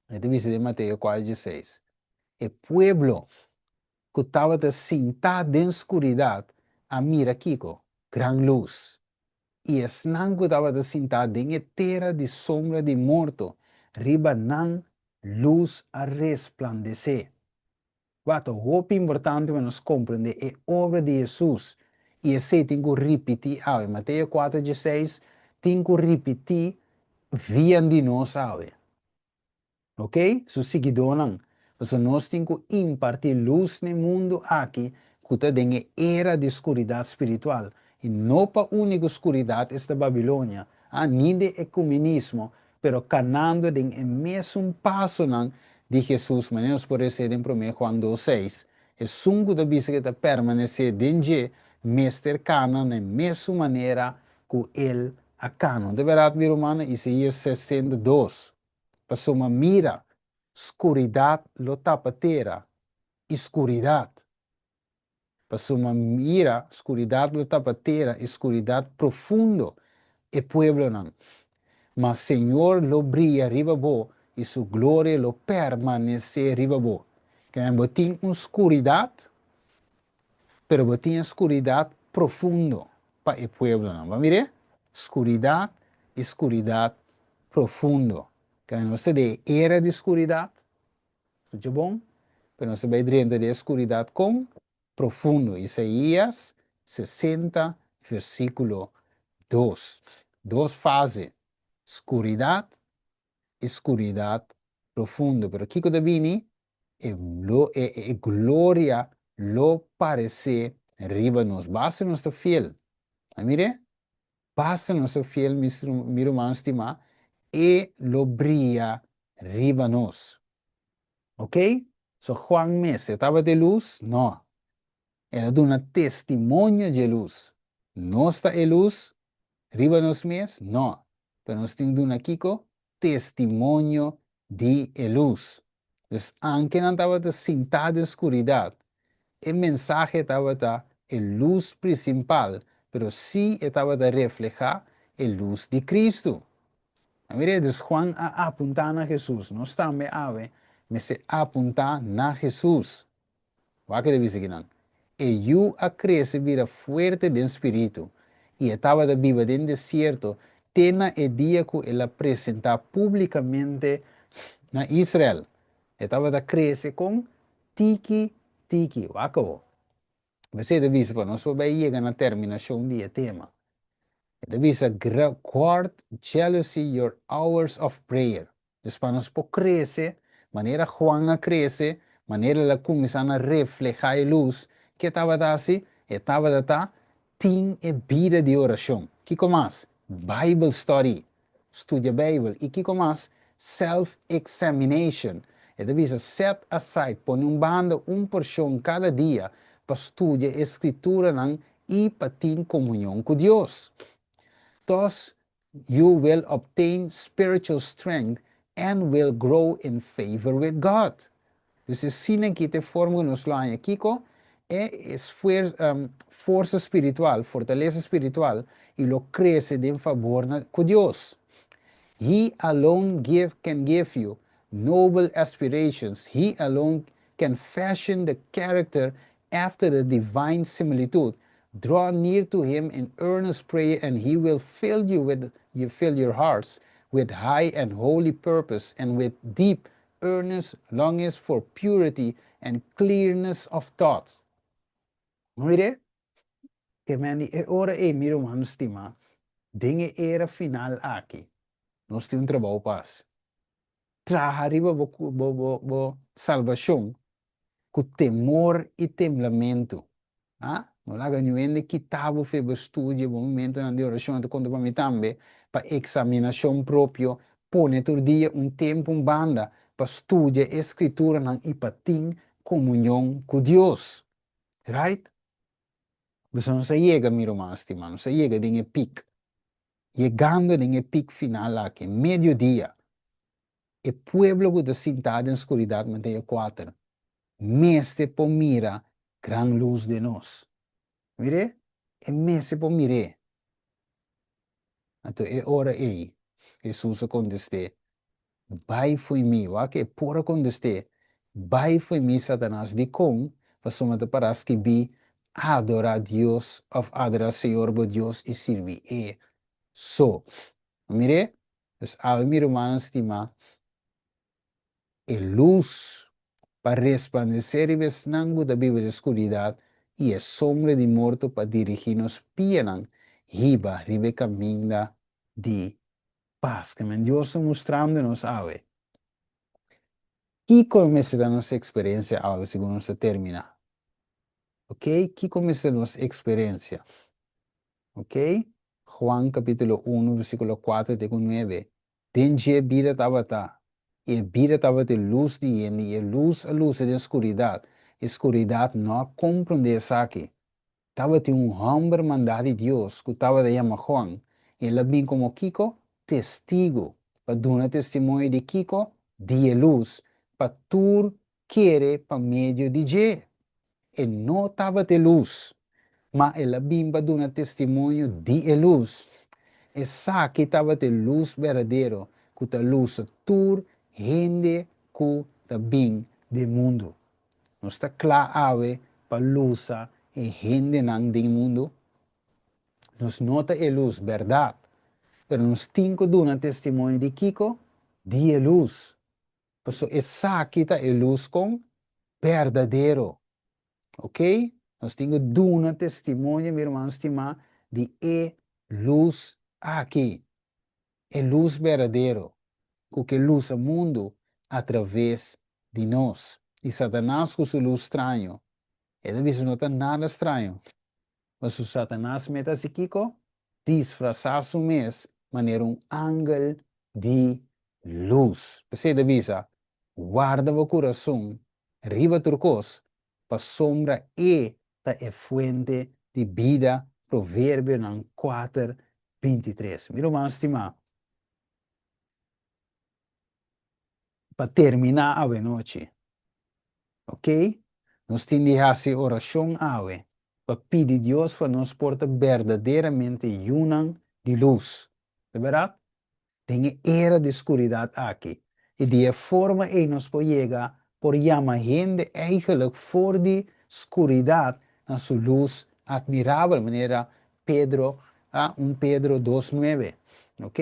E ta bisa den Mateo kuater dieseis, E pueblo ku tabata sintá den skuridat a mira kiko? Gran lus. I esnan ku tabata sintá den e tera di sombra di morto, riba nan lus a resplandesé. Wak, ta hopi importante pa nos komprendé e obra di Hesus i esei tin ku ripití awe. Mateo kuater dieseis tin ku ripití via di nos awe. Oke, su siguidónan. Pasobra nos tin ku impartí lus na e mundu aki ku ta den e era di skuridat spiritual. I no pa úniko skuridat esta Babilonia, a ni den e komunismo, pero kanando den e mesun pasonan di Hesus, manera nos por resé den Promé Juan dos seis, Esun ku ta bisa ku e ta permanesé den dje mester kana na e mesun manera ku el a kana. No ta bèrdat, mi rumannan? Isaías 62, Pasobra mira, skuridat lo tapa tera, i skuridat. Pasobra mira, skuridat lo tapa tera i skuridat profundo e pueblonan. Ma Señor lo bria riba bo i su gloria lo permanesé riba bo. Kimen bo tin un skuridat, pero bo tin e skuridat profundo pa e pueblonan. Bo a mir'é? Skuridat. i skuridat profundo. Ke nos ta den e era di skuridat, skucha bon, pero nos ta bai drenta den e skuridat kon? Profundo. Isaías 60 versíkulo 2. Dos fase, skuridat i skuridat profundo. Pero kiko ta bini? E, lo, e, e gloria lo paresé riba nos. Basta nos ta fiel. A mire? Basta nos ta fiel, mi ruman stimá, e lo bria riba nos. Ok? So Juan mes, e tabata e lus? No. El a duna testimonio dje lus. Nos ta e lus riba nos mes? No. Pero nos tin duna kiko? Testimonio di e lus. Dus anke nan tabata sintá den skuridat, e mensahe tabata e lus prinsipal, pero sí e tabata reflehá e lus di Kristu. A mira, dus Juan a apuntá na Hesus. Nos tambe awe mester apuntá na Hesus. Wak e ta bisa kinan. E yu a krese bira fuerte den spiritu, i e tabata biba den desierto te na e dia ku el a presentá públikamente na Israel. E tabata krese kon? Tiki tiki. Wak awor. P'esei e ta bisa pa nos por bai yega na terminashon di e tema. E ta bisa, Guard jealousy your hours of prayer. Dus pa nos por krese manera Juan a krese, manera el a kuminsá na reflehá e lus, ke tabata hasi? E tabata ta tin e bida di orashon. Kiko mas? Bible study, studia Beibel. I kiko mas? Self-examination. E ta bisa set aside, pone un banda un porshon kada dia pa studia e Skrituranan i pa tin komunion ku Dios. Tos You will obtain spiritual strength and will grow in favor with God. Dus asina aki ta e forma ku nos lo haña kiko? E forsa spiritual, fortalesa spiritual, i lo krese den fabor na ku Dios. He alone give can give you noble aspirations, He alone can fashion the character after the divine similitude, Draw near to him in earnest prayer and he will fill you with you fill your hearts with high and holy purpose and with deep earnest longings for purity and clearness of thoughts. Mire, ke men di e ora ei, mi ruman stimá, den e era final aki, nos tin un trabou pa hasi. Traha riba bo bo bo bo salbashon ku temor i temblamentu. A No laga niun hende kita bo fe bo studia, bo momentunan di orashon ta konta pa mi tambe, pa eksaminashon propio, pone tur dia un tempu un banda pa studia e Skrituranan i pa tin komunion ku Dios. Right? Pasobra nos a yega, mi ruman stimá, nos a yega den e pik. Yegando den e pik final aki, mediodia, E pueblo ku ta sintá den skuridat Mateo 4 mester por mira gran lus den nos. Mir'é? E mester por mir'é. Anto e ora ei, Hesus a kontest'é, Bai fo'i mi. Wak e por a kontest'é, Bai fo'i mi, Satanas. Dikon? Pasobra ta pará skibí, Adorá Dios òf adorá Señor bo Dios i sirbi E so. Mir'é? Pues awe mi rumannan stimá, e lus pa resplandesé riba esnan ku ta biba den skuridat i e sombra di morto pa dirigí nos pianan hiba riba e kaminda di pas. Kimen Dios ta mustrando nos awe? Kiko mester ta nos eksperensia awe segun nos ta terminá? Oke, kiko mester nos eksperensia? Ok, Juan capítulo 1 versículo 4 te cu 9, Den dje bida tabata, i e bida tabata e lus di hende, i e lus a lusa den scuridad, i scuridad no a comprende esaki. Tabatin un homber mandá di Dios cu tabata yama Juan, i el a bin como kico? Testigo, pa duna testimonio di kico? Di e lus, pa tur kere pa medio di dje. E no tabata e lus, ma el a bin pa duna testimonio di e lus. Esaki tabata e lus berdadero ku ta lusa tur hende ku ta bin den mundu. Nos ta kla awe pa lusa e hendenan den mundu? Nos no ta e lus bèrdat. Pero nos tin ku duna testimonio di kiko? Di e lus. Pasobra esaki ta e lus kon? Berdadero. Ok? Nos tin ku duna testimonio, mi ruman stimá, di e lus aki. E lus berdadero ku ke lusa mundu atraves di nos. I Satanas ku su lus straño, e ta bisa no ta nada straño. Pasobra Satanas mete hasi kiko? Disfrasá su mes manera un angel di lus. P'esei e ta bisa, Warda bo kurason riba tur kos, pasobra e ta e fuente di bida Proverbionan kuater, 23. Mi ruman stimá, pa terminá awenochi, ok, nos tin di hasi orashon awe pa pidi Dios pa nos por ta berdaderamente yunan di lus. Ta bèrdat? Den e era di skuridat aki. I di e forma ei nos por yega por yama hende eigenlijk for di skuridat na su lus admirabel, manera Pedro a un Pedro dos nuebe. Ok?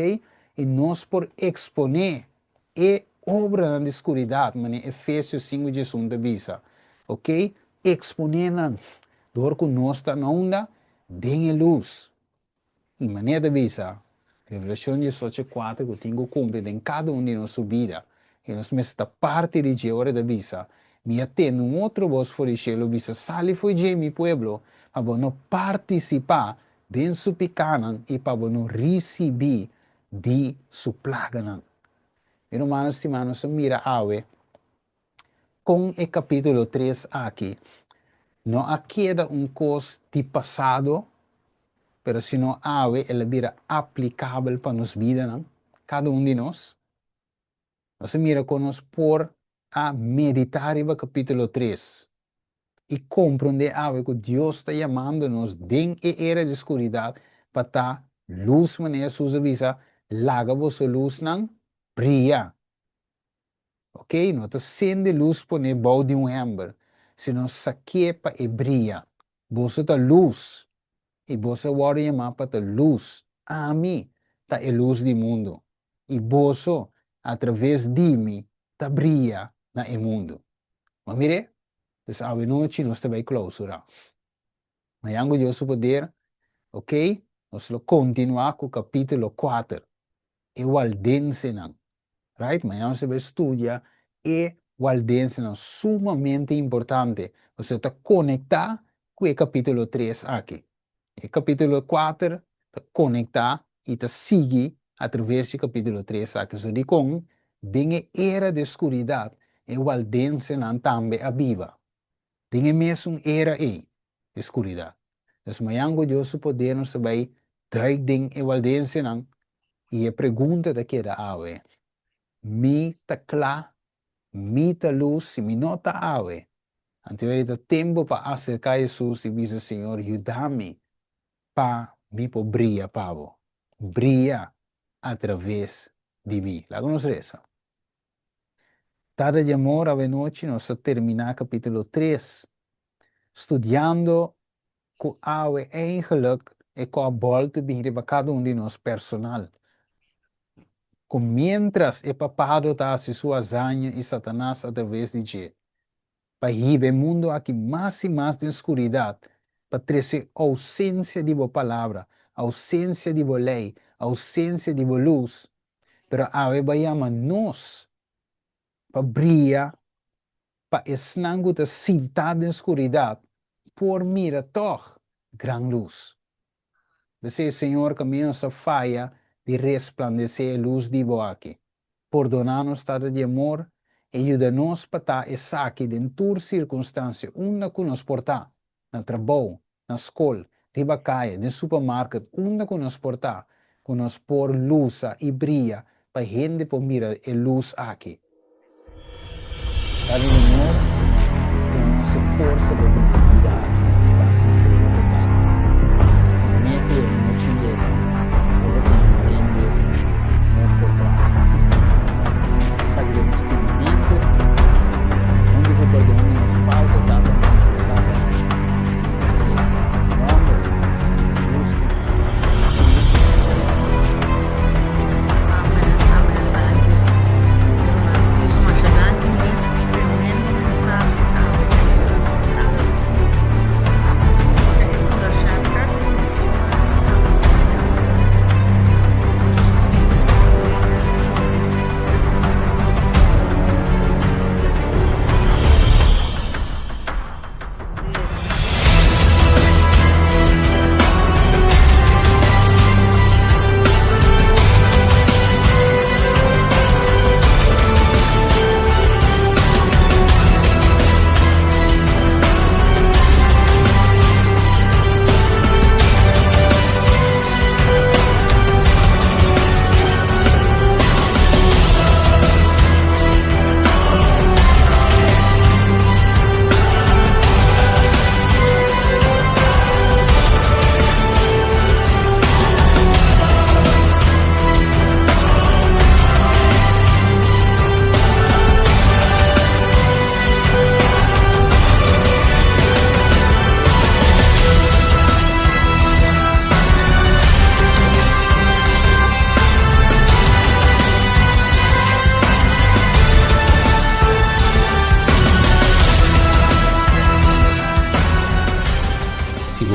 I nos por eksponé e obranan di skuridat, manera Efesios sinku diesun ta bisa. Ok? Eksponé nan dor ku nos ta na unda? Den e lus. I manera ta bisa, Revelashon diesocho kuater ku tin ku kumpli den kada un di nos su bida, i nos mester ta parti di dje ora e ta bisa, Mi a tende un otro bos for di shelu bisa, Sali fo'i dje, mi pueblo, pa bo no partisipá den su pikánan i pa bo no risibí di su plaganan. Mi rumannan stimá, nos a mira awe kon e kapítulo tres aki no a keda un kos di pasado, pero sino awe el a bira aplikabel pa nos bidanan, kada un di nos. Nos a mira kon nos por a meditá riba kapítulo tres i komprondé awe ku Dios ta yamando nos den e era di skuridat pa ta lus, manera Hesus a bisa, Laga boso lusnan bria. Ok, no ta sende lus pone bou di un hember, sino sak'é pa e bria. Boso ta lus, i boso a wòrdu yamá pa ta lus. Ami ta e lus di mundu, i boso, atraves di mi, ta bria na e mundu. Bo a mir'é? Dus awenochi nos ta bai klousurá. Mañan ku Dios su poder, ok, nos lo kontinuá ku kapítulo kuater, e waldensenan. Right? Mañana nos ta bai studia e waldensenan, sumamente importante, pasobra ta konektá ku e kapítulo tres aki. E kapítulo kuater ta konektá i ta sigui atraves di kapítulo tres aki. So dikon den e era di skuridat e waldensenan tambe a biba? Den e mesun era ei di skuridat. Pues mañan ku Dios su poder nos ta bai duik den e waldensenan i e pregunta ta keda awe, Mi ta kla? Mi ta lus? Si mi no ta awe, anto e ta tempu pa aserká Hesus i bisa, Señor, yuda mi pa mi por bria pa bo. Bria atraves di mi. Laga nos resa. Tata di amor, awenochi nos ta terminá kapítulo tres, studiando ku awe eigenlijk e kò bòltu bin riba kada un di nos personal. Ku miéntras e papado ta hasi su hazaña i Satanas atraves di dje, pa hiba e mundu aki mas i mas den skuridat, pa trese ousensia di bo palabra, ousensia di bo lei, ousensia di bo lus, pero awe bo a yama nos pa bria pa esnan ku ta sintá den skuridat por mira tòg gran lus. P'esei, Señor, kaminda nos a faya di resplandesé e lus di bo aki. Pordoná nos, Tata di amor, i yuda nos pa ta esaki den tur sirkunstansia unda ku nos por ta, na trabou, na skol, riba kaya, den supermarket, unda ku nos por ta, ku nos por lusa i bria pa hende por mira e lus aki. Tata Señor, duna nos e forsa pa biba e bida aki pa hasi entrega total. Promé ku e nochi yega, ora ku niun hende no por traha mas. Esaki ta nos pidimentu, huntu ku perdon di nos falta, Tata Nuestro, Tata, den e nòmber di Hesus Cristo.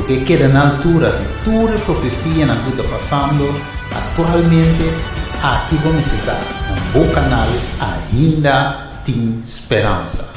ke keda na altura di tur e profesianan ku ta pasando aktualmente, aki bo mester ta na bo kanal Ainda Tin Speransa.